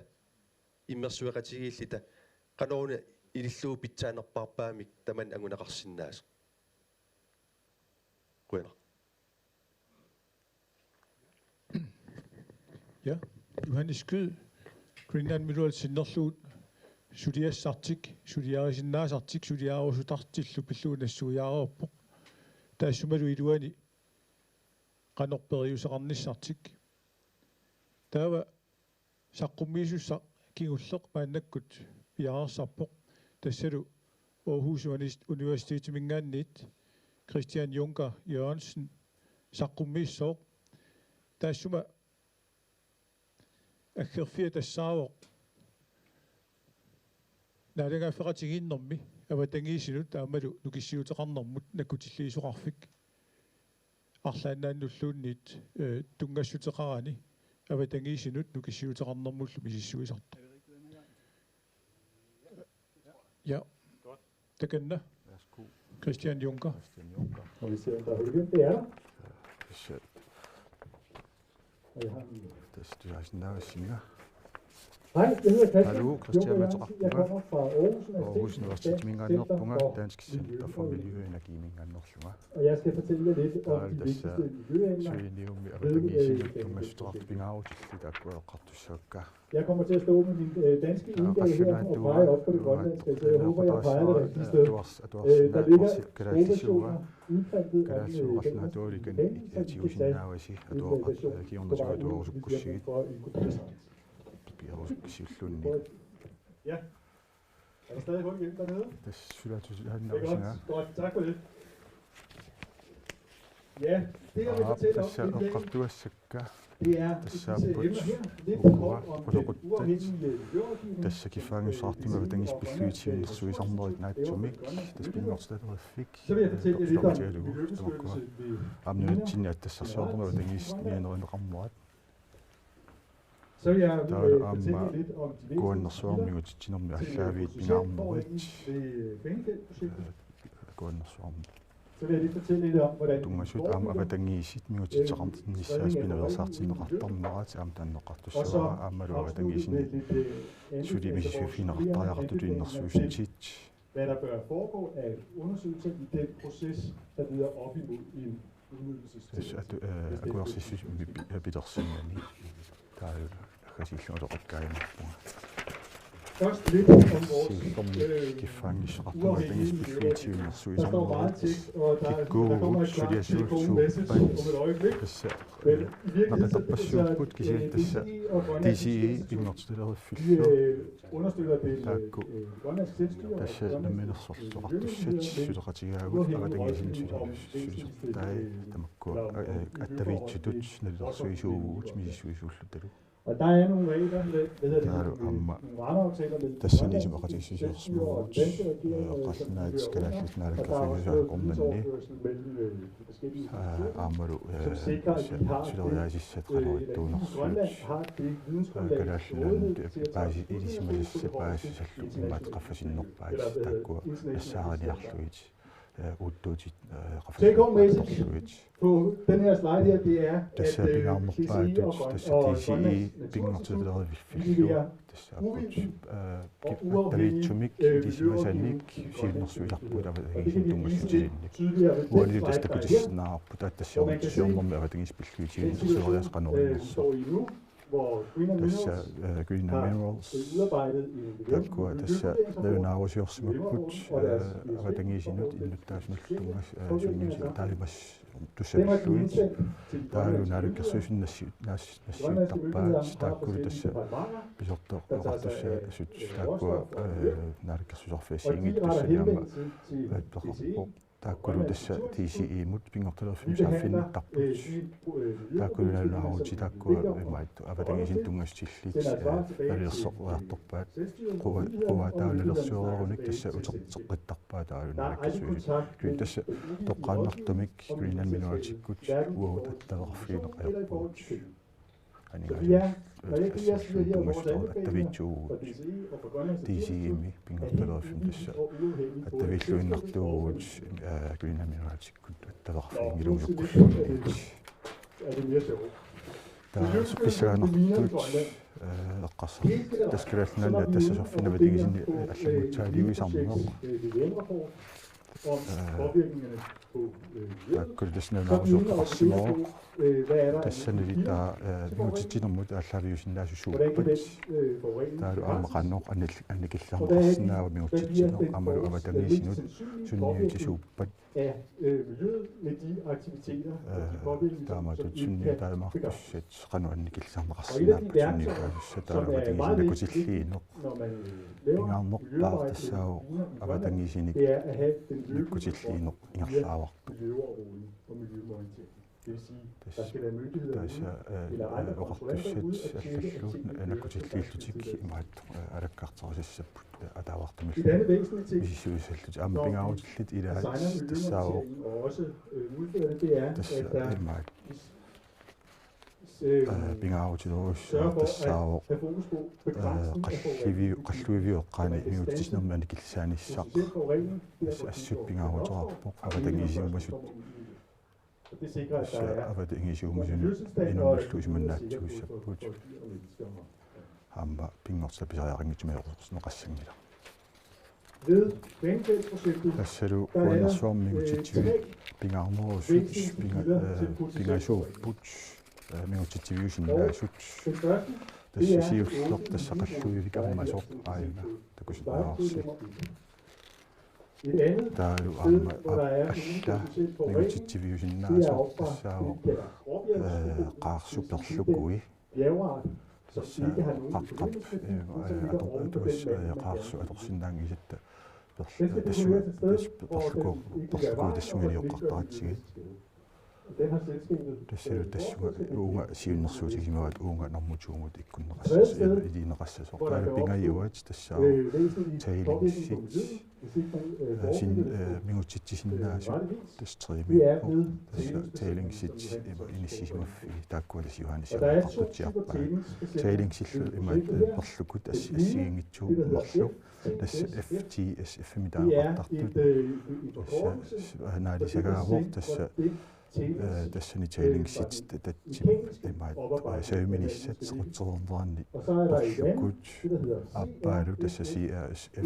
immersueqatigiilluta, qanoruna ilillugu pitsaanerpaarpaamik tamanna anguneqarsinnaasoq. Qujanaq. Ja, Johannes Skyd, Greenland Minerals sinnerlugu suliassartik, suliarisinnaasartik, suliarerusutartillu pillugu nassuiaareerpoq. Taassumalu iluani qanoq periuseqarnissartik. Taava saqqummiisussaq kingulleq maannakkut piareersarpoq. Tassalu Aarhus Univers-, Universitetiminngaanniit Christian Junker Jørgensen saqqummiissooq. Taassuma aggerfia tassaavoq naalagaaffeqatigiinnermi avatangiisinut aammalu nukissiuteqarnermut nakkutilliisoqarfik arlaannaannulluunniit, eh, tunngassuteqarani avatangiisinut nukissiuteqarnermullu misissuisartoq. Ja. Takanna. Værsgo. Christian Junker. Christian Junker. Må vi se, om der er hul igen. Det er der. Specielt. Og jeg har min Tassa tusaasinnaavassinga. Hej, jeg hedder Christian Hallo, Christian Junker Jørgensen. Jeg Materarpunga. Kommer fra Aarhus Aarhus Universitet, Dansk Universitetsmingaanneerpunga, Center for Dansk Center for Miljø- Miljø- og Energimingaanneerlunga. Og jeg skal fortælle jer lidt om Taavalu de tassa vigtigste miljøemner, Suiniummi ved, øh, avatangiisinut tunngassuteqarfik pingaarutilluta taakku eqqartussavakka. Jeg kommer til at stå med min, øh, danske udgave her og pege op på det grønlandske, så jeg håber, jeg peger det rigtige sted. Øh, der ligger sprogversioner udprintet af den, øh, den danske udgave på Grønland, så I kan tage en kopi af den for en kopiering. Ja. Er der stadig hul igennem dernede? Tassa sulaatut. Det er godt. Godt. Tak for det. Ja, det jeg vil fortælle om i dag, det er i disse emner her. Lidt kort om den uafhængige miljørådgivning, som, øh, vi og Grønland skal lave. Så vil jeg fortælle jer lidt om miljøbeskyttelse ved miner, Så vil jeg, øh, fortælle jer lidt om de væsentligste kilder til, øh, projektboringen ved Fengefeldtprojektet, som, øh, Kuannersuarmi uatsinnut aallartitsinniarlugu. Så vil jeg lige fortælle lidt om, hvordan vi forebygger, øh, spredning af røg ud i miljøet. Og så afslutte med, øh, lidt, øh, anbefalinger til, hvad der bør foregå af undersøgelser i den proces, der leder op imod en udnyttelsestilladelse, hvis det er det, vi ønsker. Tassa atu-, eh, akuersissummik pi-, pilersinnani. Taavalu aggasiillugu atoqakkaaginnarpunga. Først lidt om vores, øh, uafhængige, øh, der står meget tæt, og der, der kommer et klart, øh, gode message om et øjeblik. Men i virkeligheden, så, øh, D C E og Grønlands Selvstyre, de, øh, understøtter det, øh, grønlandske selvstyre og Grønlands, øh, uafhængige, uafhængige viden om, øh, Grønlands, øh, Attaviitsitut nalilersuisuuvugut misissuisuulluta. Og der er nogle regler, hvad, hvad hedder det, nogle, nogle rammeaftaler mellem Grønlands selvstyre og den danske regering, øh, som vi hører under, og der er også noget vidensoverførsel mellem, øh, de forskellige institutioner, som sikrer, at vi har det, øh, at vi i Grønland har det vidensgrundlag, både til at træffe beslutninger på det højeste internationale, eller, øh, internationale plan. Take home message på den her slide her, det er, at, øh, D C E og Grøn-, og Grønlands Naturstyrelse leverer uvildig og uafhængig, øh, miljørådgivning for Grønlands Naturstyrelse. Og det kan vi vise lidt tydeligere ved den slide, der er her, hvor man kan se den situation, øh, vi står i nu, hvor Greenland Minerals har udarbejdet en miljøvurdering for vores miljøområde og deres, øh, påvirkning af naturen. Den har de udsendt til de grønlandske myndigheder, har forskellige departementer, der tager sig af, øh, råstoffer og miljø. Og de retter henvendelse til D C E. Taakkulu tassa D C E-mut pinngortilerfimmi saaffiginnittarput. Taakkulu nalunaarutit taakkua imaattoq avatangiisinut tunngassutillit, eh, nalilersoqqiartorpaat. Quaa, quaa taava nalilersuerunik tassa uterteqqittarpaat taava naalakkersuisut. Kisianni tassa toqqaannartumik Greenland Mineralsikkut uagut attaveqarfigineq ajorpugut. Aningaasat, eh, assalluunniit tunngassuteqartut attaviitsuuvugut. D C E-mi pinngortilerfimmi tassa attaviilluinnartuuvugut, eh, Greenland Mineralsikkut attaveqarfiginngilluinnarput. Taava pissagaannartut, eh, eqqarsartut. Tassa Kalaallit Nunaanni tassa sorsunnermi avatangiisinni allanngutsaaliuisarneq. Taakkulu tassa nalunaarusiortoqarsimavoq. Tassanilu taava, eh, mingutitsinermut aallaaviusinnaasuupput. Taavalu aamma qanoq annik-, annikilliarneqarsinnaava mingutitsineq aammalu avatangiisinut sunniutisuuppat. Eh, taamatut sunniutaasartussat qanoq annikilliarneqarsinnaappat sunniutaasussat taavalu avatangiisinut nakkutilliineq. Pingaarnerpaaq tassaavoq avatangiisinik nakkutilliineq ingerlaavarput. Tassa, eh, eh, oqartussat allallu nakkutilliillutik imaattoq, eh, alakkarterisassapput, eh, ataavartumillu misissuissallutik. Aamma pingaarutillit ilaat tassaavoq tassa imaattoq, eh, pingaarutilerujussuaq tassaavoq, eh, qallivi-, qalluiviup eqqaani mingutitsinermi annikillisaanissaq. Tassa assut pingaaruteqarpoq avatangiisiumasut. Tassa avatangiisiumasunut inunnullu isumannaatsuussapput. Aamma pinngortitaq pisariaqanngitsumik oqarneqassanngilaq. Tassalu uunarsuarmi mingutitsiviit pingaarnerusut pinga-, eh, pingasuupput, eh, mingutitsiviusinnaasut. Tassa siulleq tassa qalluivik ammasoq aajuna takusinnaavarsi. Taavalu aamma alla mingutitsiviusinnaasoq tassaavoq, eh, qaarsut perlukui. Tassa qaqqap, eh, eh, ator-, ator-, eh, qaarsut atorsinnaanngisatta perl-, tassunga, tas-, perluku-, perlukui tassunga ilioqqartaratsigit. Tassalu tassunga uunga siunnersuutigisimavaat uunga normu to-mut ikkunneqassasoq, ilineqassasoq. Taavalu pingajuat tassaavoq tailingsit, eh, sin-, eh, mingutsitsisinnaasut, tassa triimi, tassa tailingsit, eh, inissisimaffii taakkua tassa Johannes oqartutsiarpaat. Tailingsillu imaat, eh, perlukut assi-, assigiinngitsuupput marluk. Tassa F T S F-imi taaneqartartut. Tassa s-, naalisagaavoq tassa, eh, tassani tailingsit ta-, tatsim imaat, eh, sajuminissat sequtsereerneranni perlukut aappaalu tassa C R S F.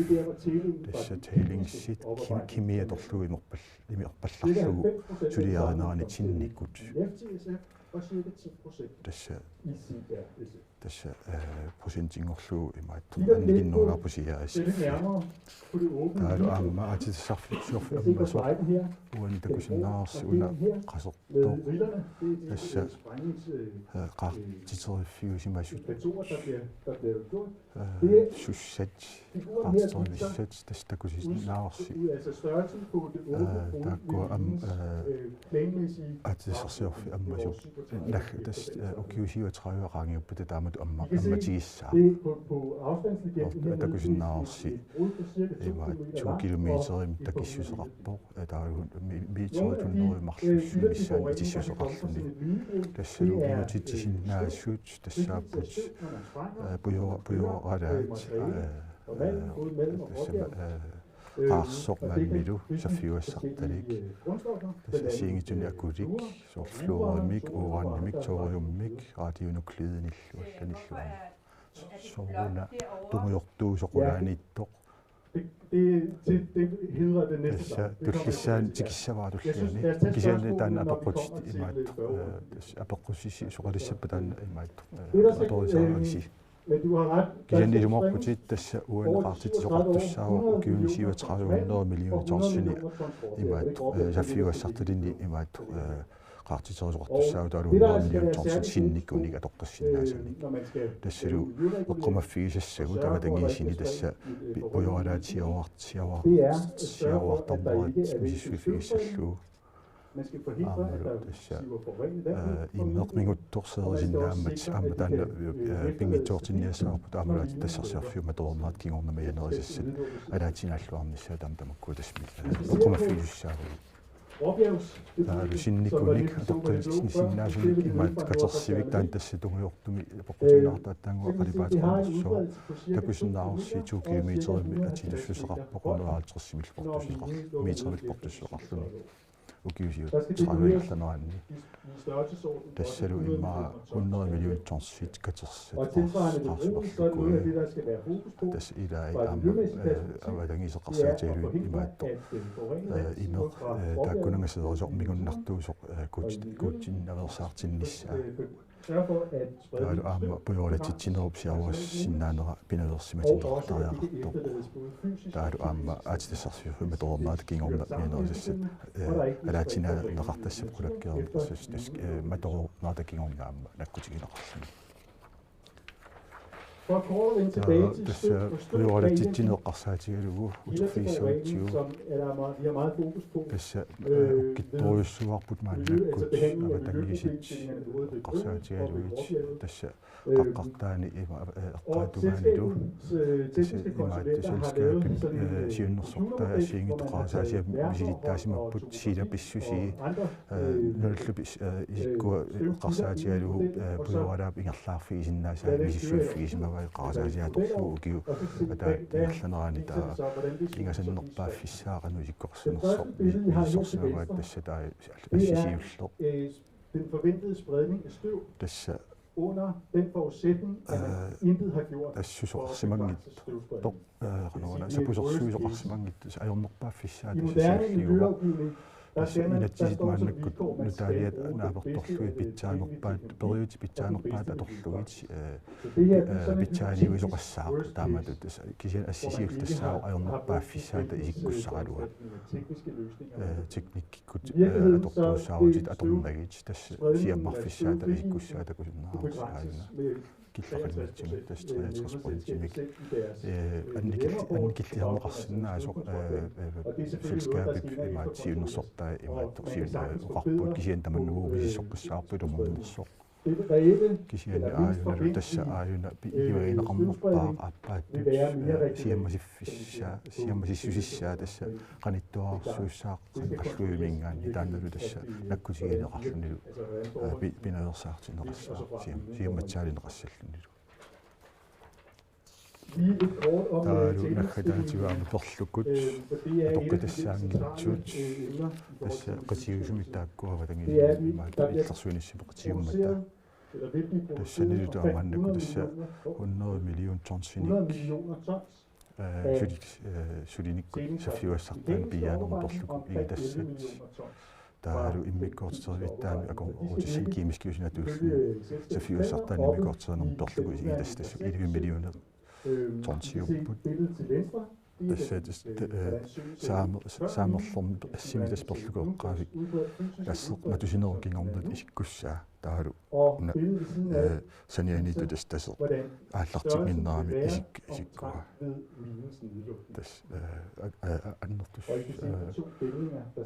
Tassa tailingsit kim-, kimi atorlugu imerpal-, imerpallarlugu suliarinerani tinnikut. Tassa Tassa, eh, procentinngorlugu imaattoq annikinnerulaarpoq siaassi. Taavalu aamma aatsitassarsiorfik ammasoq uani takusinnaavarsi una qasortoq. Tassa, eh, qaartiteriffiusimasut. Eh, sussat qaartiterivissat tassa takusinnaavarsi. Eh, taakkua aamma, eh, aatsitassarsiorfik ammasoq. Nag-, tassa, eh, ukiut syvogtredive qaangiuppata taamatut amma-, ammatigissaaq. Takusinnaavarsi. Ima to kilometerimik takissuseqarpoq. Eh, taava mi-, meterit hundrede marlussuit missaanni itissuseqarluni. Tassalu minutitsisinnaasut tassaapput, eh, pujora-, pujoralaat, eh, eh, tassami, eh, qaarsoq maannilu saffiugassartalik. Tassa assigiinngitsunik akulik, soorlu fluorimik, uranimik, thoriummik, radionuklidinillu allanillu aamma. Sooruna tungujortuusoq qulaaniittoq. Det, det, det hedder det næste. Tassa tullissaani tikissavara tulliani. Kisianni taanna apeqqutit imaattoq, eh, tassa apeqqutit soqalissappat taanna imaattoq, eh, atorisaarisi. Kisianni isumaqarputit tassa uani qaartitsisoqartussaavoq ukiuni syvogtredive hundrede millioner tonsinik imaattoq, eh, saffiugassartalinnik imaattoq, eh, qaartitserisoqartussaavoq taavalu hundrede millioner tonsit sinnikunik atoqqissinnaassanik. Tassalu eqqumaffigisassagut avatangiisini tassa pi-, pujoralaat siaruart-, siaruart-, siaruartarnerat misissuiffigissallugu. Aammalu tassa, eh, imeq minguttorseerisinnaammat aamma taanna, eh, pinngitsoortinniassavarput aammalu aatsitassarsiorfiup matoornerata kingorna majaanerisassat alaatinaalluarnissaat taama tamakkua tassa, eh, eqqumaffigisussaavagut. Taavalu sinnikunik atoqqissinnaasunik imaattoq katersivik taanna tassa tungujortumik apeqqutigineqartoq aatsaannguaq qalipaateqarnersoq. Takusinnaavarsi to kilometerimik atitussuseqarpoq hundrede halvtredsimik portussuseqar-, meterimik portussuseqarluni. Ukiut syvogtredive allaneraanni. Tassalu immaqa hundrede millioner tonsit katersat qaars-, qaarsuperlukkuit. Tassa ilaat aamma, eh, avatangiiseqarsaatigalugit imaattoq. Eh, imeq, eh, taakkunannga seerisoq mingunnartuusoq, eh, kuut-, kuutinnaveersaartinnissaa. Taavalu aamma pujoralatsitsinerup siaruarsinnaanera pinaveersimatinneqartariaqartoq. Taavalu aamma aatsitassarsiorfiup matoornerata kingorna majaanerisassat, eh, alaatinaaneqartassat qulakkeerneqartassat tassa, eh, matoornerata kingorna aamma nakkutigineqarluni. Taava tassa pujoralatsitsineq eqqarsaatigalugu uterfigissagutsigu. Tassa, eh, ukkittorujussuuarput maannakkut avatangiisit eqqarsaatigalugit tassa qaqqartaani ima, eh, eqqaatungaanilu. Tassa imaattoq selskabip, eh, siunnersortai assigiinngitsut qarasaasiat misilittaasimapput silapissusii, eh, nalullup is-, eh, isikkua eqqarsaatigalugu, eh, pujoralaap ingerlaarfigisinnaasaa misissuiffigisimavai qarasaasiat atorlugu ukiup ataatsip ingerlanerani taava ingasannerpaaffissaa qanoq isikkoqarsimanersoq mi-, misissorsimavaat tassa taava assisiulleq. Den forventede spredning af støv. Tassa under den forudsætning, at man, øh, intet har gjort for at begrænse støvspredningen. Tassa susoqarsimanngitsoq, øh, qanoruna, sapusersuisoqarsimanngitsoq, tassa ajornerpaaffissaa tassa siulliuvoq. Tassa inatsisit maannakkut nutaaliat naapertorlugit pitsaanerpaat, periutsit pitsaanerpaat atorlugit, øh, øh, pitsaaliuisoqassaaq taamatut, tassa kisianni assisiulleq tassaavoq ajornerpaaffissaata isikkussaraluaq. Øh, teknikki- -kkut, øh, atortuussaarutit atornagit, tassa siammarfissaata isikkussaata takusinnaavarsi aajuna. Killeqanngitsumik tassa treogtres procentimik, øh, annikilli-, annikilliarneqarsinnaasoq, øh, øh, selskabip imaattoq siunnersortai imaattoq siun-, øh, oqarput kisianni tamanna uagut misissoqqissaarput ilumoornersoq. Kisianni aajunalu tassa aajuna pi-, ikiuineqarnerpaaq aappaattut, øh, siammasiffissaa-, siammasissusissaa tassa qanittuararsuussaaq qan-, qalluviminngaanniit taannalu tassa nakkutigineqarlunilu, øh, pi-, pinaveersaartinneqassaaq siam-, siammatsiaalineqassallunilu. Taavalu naggataatigut aamma perlukkut atoqqitassaanngitsut tassa qitiusumik taakkua avatangiisinni imaattoq illersuinissami qitiummata. Tassanilu taava maannakkut tassa hundrede million tonsinik, øh, suli-, øh, sulinikkut saffiugassartaanik piiaanermut perlukkut igitassat. Taavalu immikkoortiterivittaa akornuttussat kemiske usinatuulluni saffigussartaani immikkoortiternermi perlugu isigitassassu elleve millioner tonsiupput. Tassa tassa, eh, saame-, saamerlorneq assimi tassa perlugu eqqaavik asseq matusinerup kingornata isikkussaa taavalu una, eh, sanianiittut tassa taseq aallartinnginnerami isik-, isikkua. Tassa, eh, a-, a-, a-, annertus-, eh,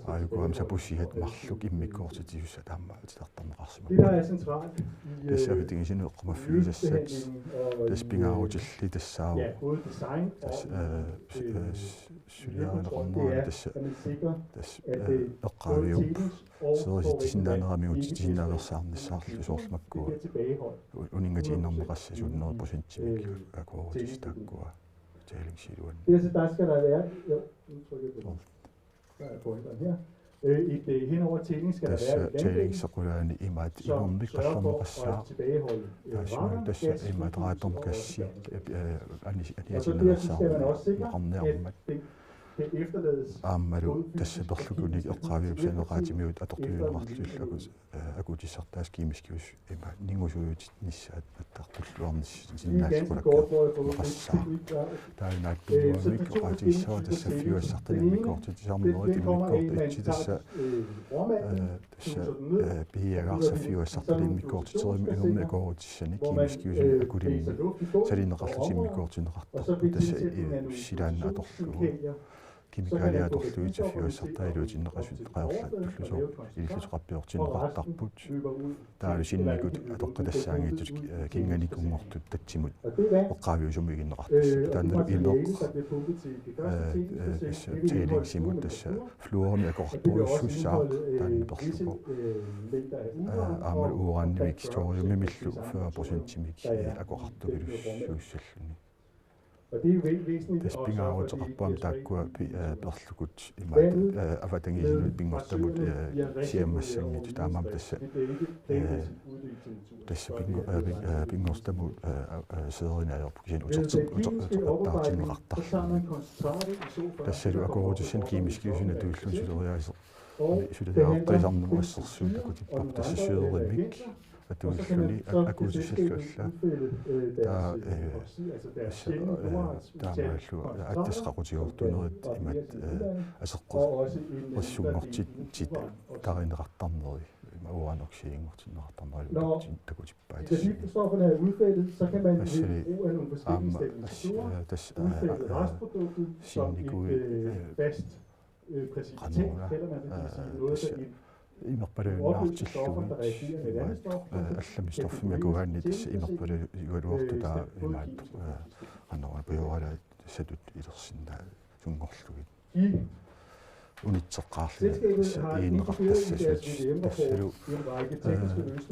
aajuku aamma sapussiat marluk immikkoortitisussat aamma atitartarneqarsimavoq. Tassa avatangiisinut eqqumaffigisassat tassa pingaarutillit tassaavoq. Tassa, eh, s-, eh, s-, suliarineqarnera tassa, tassa, eh, eqqaaviup seerisitsisinnaanerami utsitsinnaaversaarnissaarlu soorlu makkua u-, uninngatiinnarneqassasuunnerit procentimik akuerutissat taakkua. Betalingssilluan. Det er så, der skal der være. Jo, nu trykker jeg på. Soorlu. Der er pointeren her. Øh, et, øh, henover tællingen skal der være et landbane, som sørger for at tilbageholde, øh, radon, gas, udstødning og fjernelse af affald. Og så dertil skal man også sikre, at den kan efterlades god fysisk og psykisk til eftersyn. Aammalu tassa perlukunik eqqaaviup saneqaatimigut atortuuineqartut illit akut-, eh, akuutissartaasut kemiskiusut ima ningusuutinnissaat attartulluarnissinnaalluni qulakkeerneqassaaq. Taanna aamma oqaatigissavara tassa saffigussartaani immikkoortitsisarnerit immikkoortitsit tassa, eh, tassa, eh, piiagaaq saffigussartaani immikkoortiterimik inermik akuerutissanik kemiskiusumik akulimmik salineqarlutik immikkoortinneqartarput tassa, eh, silaannaq atorlugu. Kemikaalia atorlugit saffigussartaa iluatsinneqasut qajarlaattullu soorlu ilillutik qappiortinneqartarput. Taavalu sinnikut atoqqitassaanngitsut, eh, kingornagut unngortut tatsimut eqqaaviusumut iginneqartarput. Taannalu imeq, eh, eh, tassa tailingsimut tassa fluorimik akoqartorujussuussaaq taanna perlugu. Eh, aammalu uranimik thoriumimillu fyrre procentimik, eh, akoqartorujussalluni. Tassa pingaaruteqarpoq aamma taakkua pi-, eh, perlukut imaat, eh, avatangiisinut pinngortamut, eh, siammassanngitsut taamaammat tassa, eh, tassa pingo-, eh, pin-, eh, pinngortamut, eh, eh, seerineq ajorput kisianni uterti-, uter-, uteqattaartinneqartarluni. Tassalu akuerutissanik kemiskiusunut atuillugu suleriaaseq suleriaaseqqisarnermut assersuut takutipparput tassa seerimik atuilluni a-, akuutissallu alla. Taava, eh, tassa, eh, taamaallu attasseq qaqutigoortunerit imaat, eh, aseqqis-, qissunngortit titarineqartarneri ima uranioksidiinngortinneqartarneri utertin takutippaat. Assali aamma as-, eh, tassa, eh, eh, sinnikuit, eh, qanoruna, eh, tassa imerpalujunnaartillugit imaat, eh, allamik stoffimik akugaanni tassa imerpalugaluartoq taava imaat, eh, qanoruna pujoralaat satut ilersinnaasunngorlugit. Unitseqqaarlugit tassa iginneqartassasut tassalu, eh,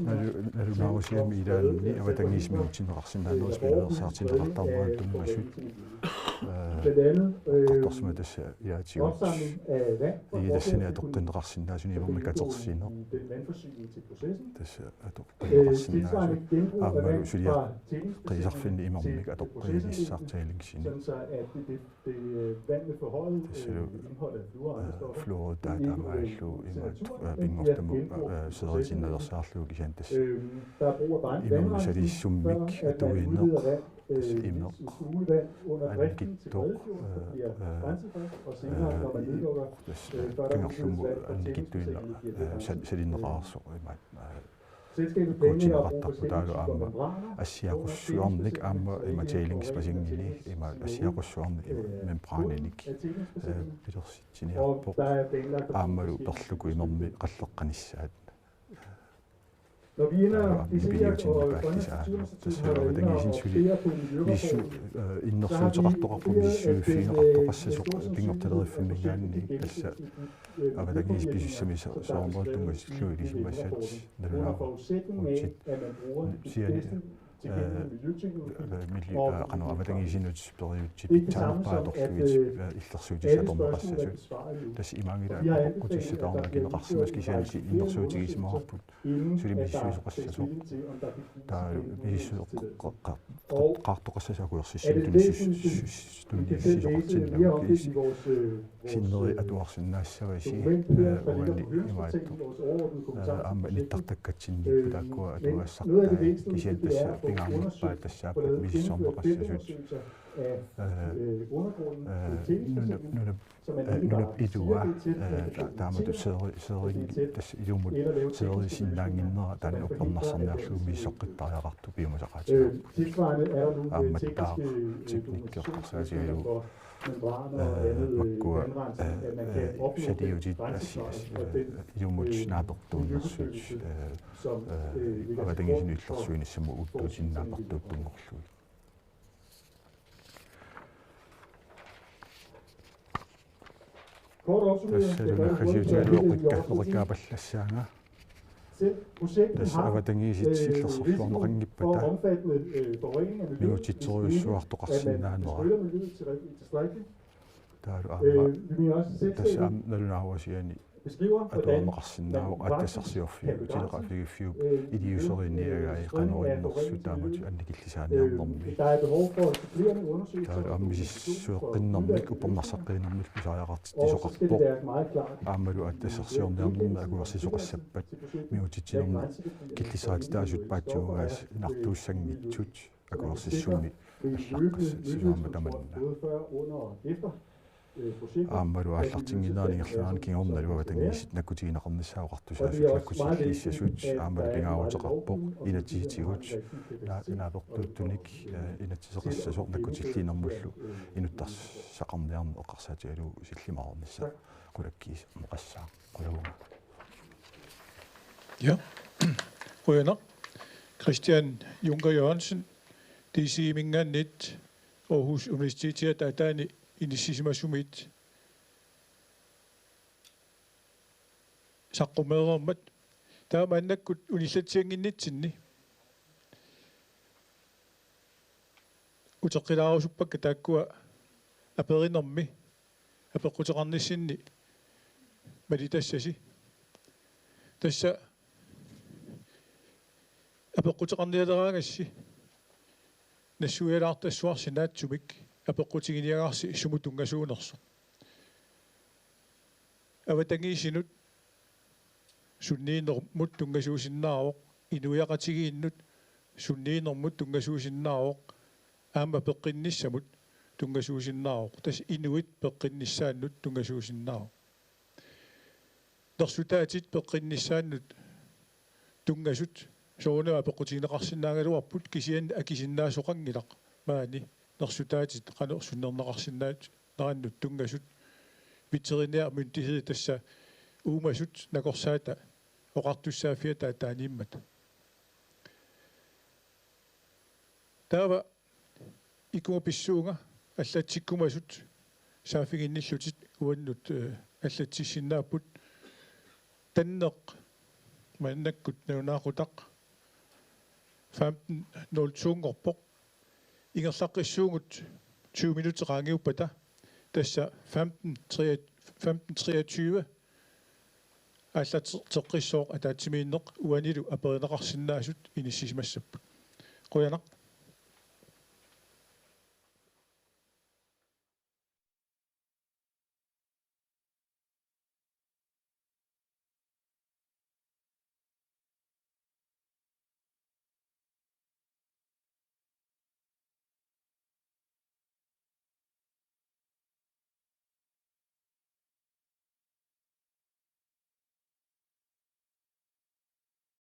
nalu-, nalunaarusiami ilaanni avatangiisimut utinneqarsinnaanerit spilleersaartinneqartarnerat tunngasut. Eh, eqqartorsimavoq tassa ilaatigut igitassani atoqqinneqarsinnaasunik imermik katersineq. Tassa atoqqinneqarsinnaasut aammalu suliaq qiisarfinni imermik atoqqiinissaq tailingsinik. Tassalu, eh, fluorit taamaallu imaat, eh, pinngortamut, eh, seeritinnaveersaarlugu kisianni tassa imermik salissummik atuineq, tassa imeq annikitsoq, eh, eh, eh, tassa kangerlummut annikitsuineq, eh, sal-, salineqareersoq imaat, eh, akuutineqartarpoq taavalu aamma assiaqussuarnik aamma ima tailingsipasinngini ima assiaqussuarnik ima membraninik, eh, pilersitsiniarpoq aammalu perlugu imermik qalleqqanissaat. Taavalu aamma nipigiutinneqarnissaat aamma. Tassalu avatangiisinut suli misissu-, eh, innersuuteqartoqarpoq misissuiffigineqartoqassasoq pinngortiteriffimminngaanniit tassa avatangiisit pisussami so-, soorunami tunngatillugu ilisimasassat nalunaarutit siani øh, øh, miljø-, øh, qanoq avatangiisinut periutsit taanerpaat atorlugit, øh, illersuutissat atorneqassasut. Tassa imaanngilaq apeqqutissataarneqarsimasoq kisianni innersuutigisimavarput suli misissuisoqassasoq. Taavalu misissuisoqqa-, qa-, qa-, qaartoqassasut akuersissummik tunissus-, sus-, tunisissisoqartinnagit. Sinneri atuarsinnaassavasi, øh, uani imaattoq, øh, aamma nittartakkatsinniippoq taakkua atuagassartai, kisianni tassa pingaarnerpaat tassaapput misissorneqassasut. Øh, øh, nuna-, nunap, øh, nunap ilua, øh, ta-, taamatut seeri-, seeri-, tassa ilumut seerisinnaannginnera taanna uppernarsarniarlugu misissoqqittariaqartoq piumasaqaatigaarput. Aammattaaq teknikki eqqarsaatigalugu, øh, makkua, øh, øh, saliutit assi-, assi-, øh, ilumut naapertuunnersut, øh, øh, avatangiisinut illersuinissamut uuttuutinnaappartuuttunngorlugit. Tassalu naggasiutigalugu oqikka-, oqikkaapallaassaanga. Tassa avatangiisit illersorluarneqanngippata mingutsitserujussuartoqarsinnaanera. Taavalu aamma tassa aamma nalunaarusiani atuarneqarsinnaavoq aatsitassarsiorfiup, utilaqaaffigiiffiup iliuuseriinniagai qanorinnersut taamatut annikillisaaniarnermi. Taavalu aamma misissueqqinnermik uppernarsaqqinnermik pisariaqartitsisoqarpoq. Aammalu aatsitassarsiorniarnermi akuersisoqassappat mingutsitsinermi killissarititaasut paatsuugaasinnartuussanngitsut akuersissummik allaqqassasut aamma tamanna. Aammalu aallartinnginnerani ingerlanerani kingornalu avatangiisit nakkutigineqarnissaat oqartussaassasut nakkutilliissasut aammalu pingaaruteqarpoq inatsisitigut na-, naapertuuttunik, øh, inatsiseqassasoq nakkutilliinermullu inuttassaqarniarneq eqqarsaatigalugu sillimaarinnissaa qulakkiiserneqassaaq. Qujanaq. Ja. Qujanaq. Christian Junker Jørgensen, D C-minngaanniit Aarhus Universitetiata ataani inissisimasumit saqqummereermat. Taava maannakkut unillatsiannginnitsinni uteqqilaarusuppakka taakkua aperinermi apeqquteqarnissinni malitassasi. Tassa apeqquteqarnialeraangassi nassuialaartassuarsi naatsumik apeqqutiginiagarsi sumut tunngasuunersoq. Avatangiisinut sunniinermut tunngasuusinnaavoq, inuiaqatigiinnut sunniinermut tunngasuusinnaavoq, aamma peqqinnissamut tunngasuusinnaavoq. Tassa inuit peqqinnissaannut tunngasuusinnaavoq. Nersutaatit peqqinnissaannut tunngasut soorunami apeqqutigineqarsinnaagaluarput, kisianni akisinnaasoqanngilaq maani nersutaatit qanoq sunnerneqarsinnaat nerannut tunngasut, veterinærmyndighed, tassa uumasut nakorsaata oqartussaaffiata ataaniimmata. Taava ikuma pissuunga allatsikkumasut saaffiginnillutik uannut, øh, allatsissinnaapput. Tanneq maannakkut nalunaaqutaq femten nul to-nngorpoq. Ingerlaqqissuugut tyve minutter qaangiuppata, tassa femten tre-, femten treogtyve aallarteqqissooq ataatsimiinneq, uanilu aperineqarsinnaasut inissisimassapput. Qujanaq.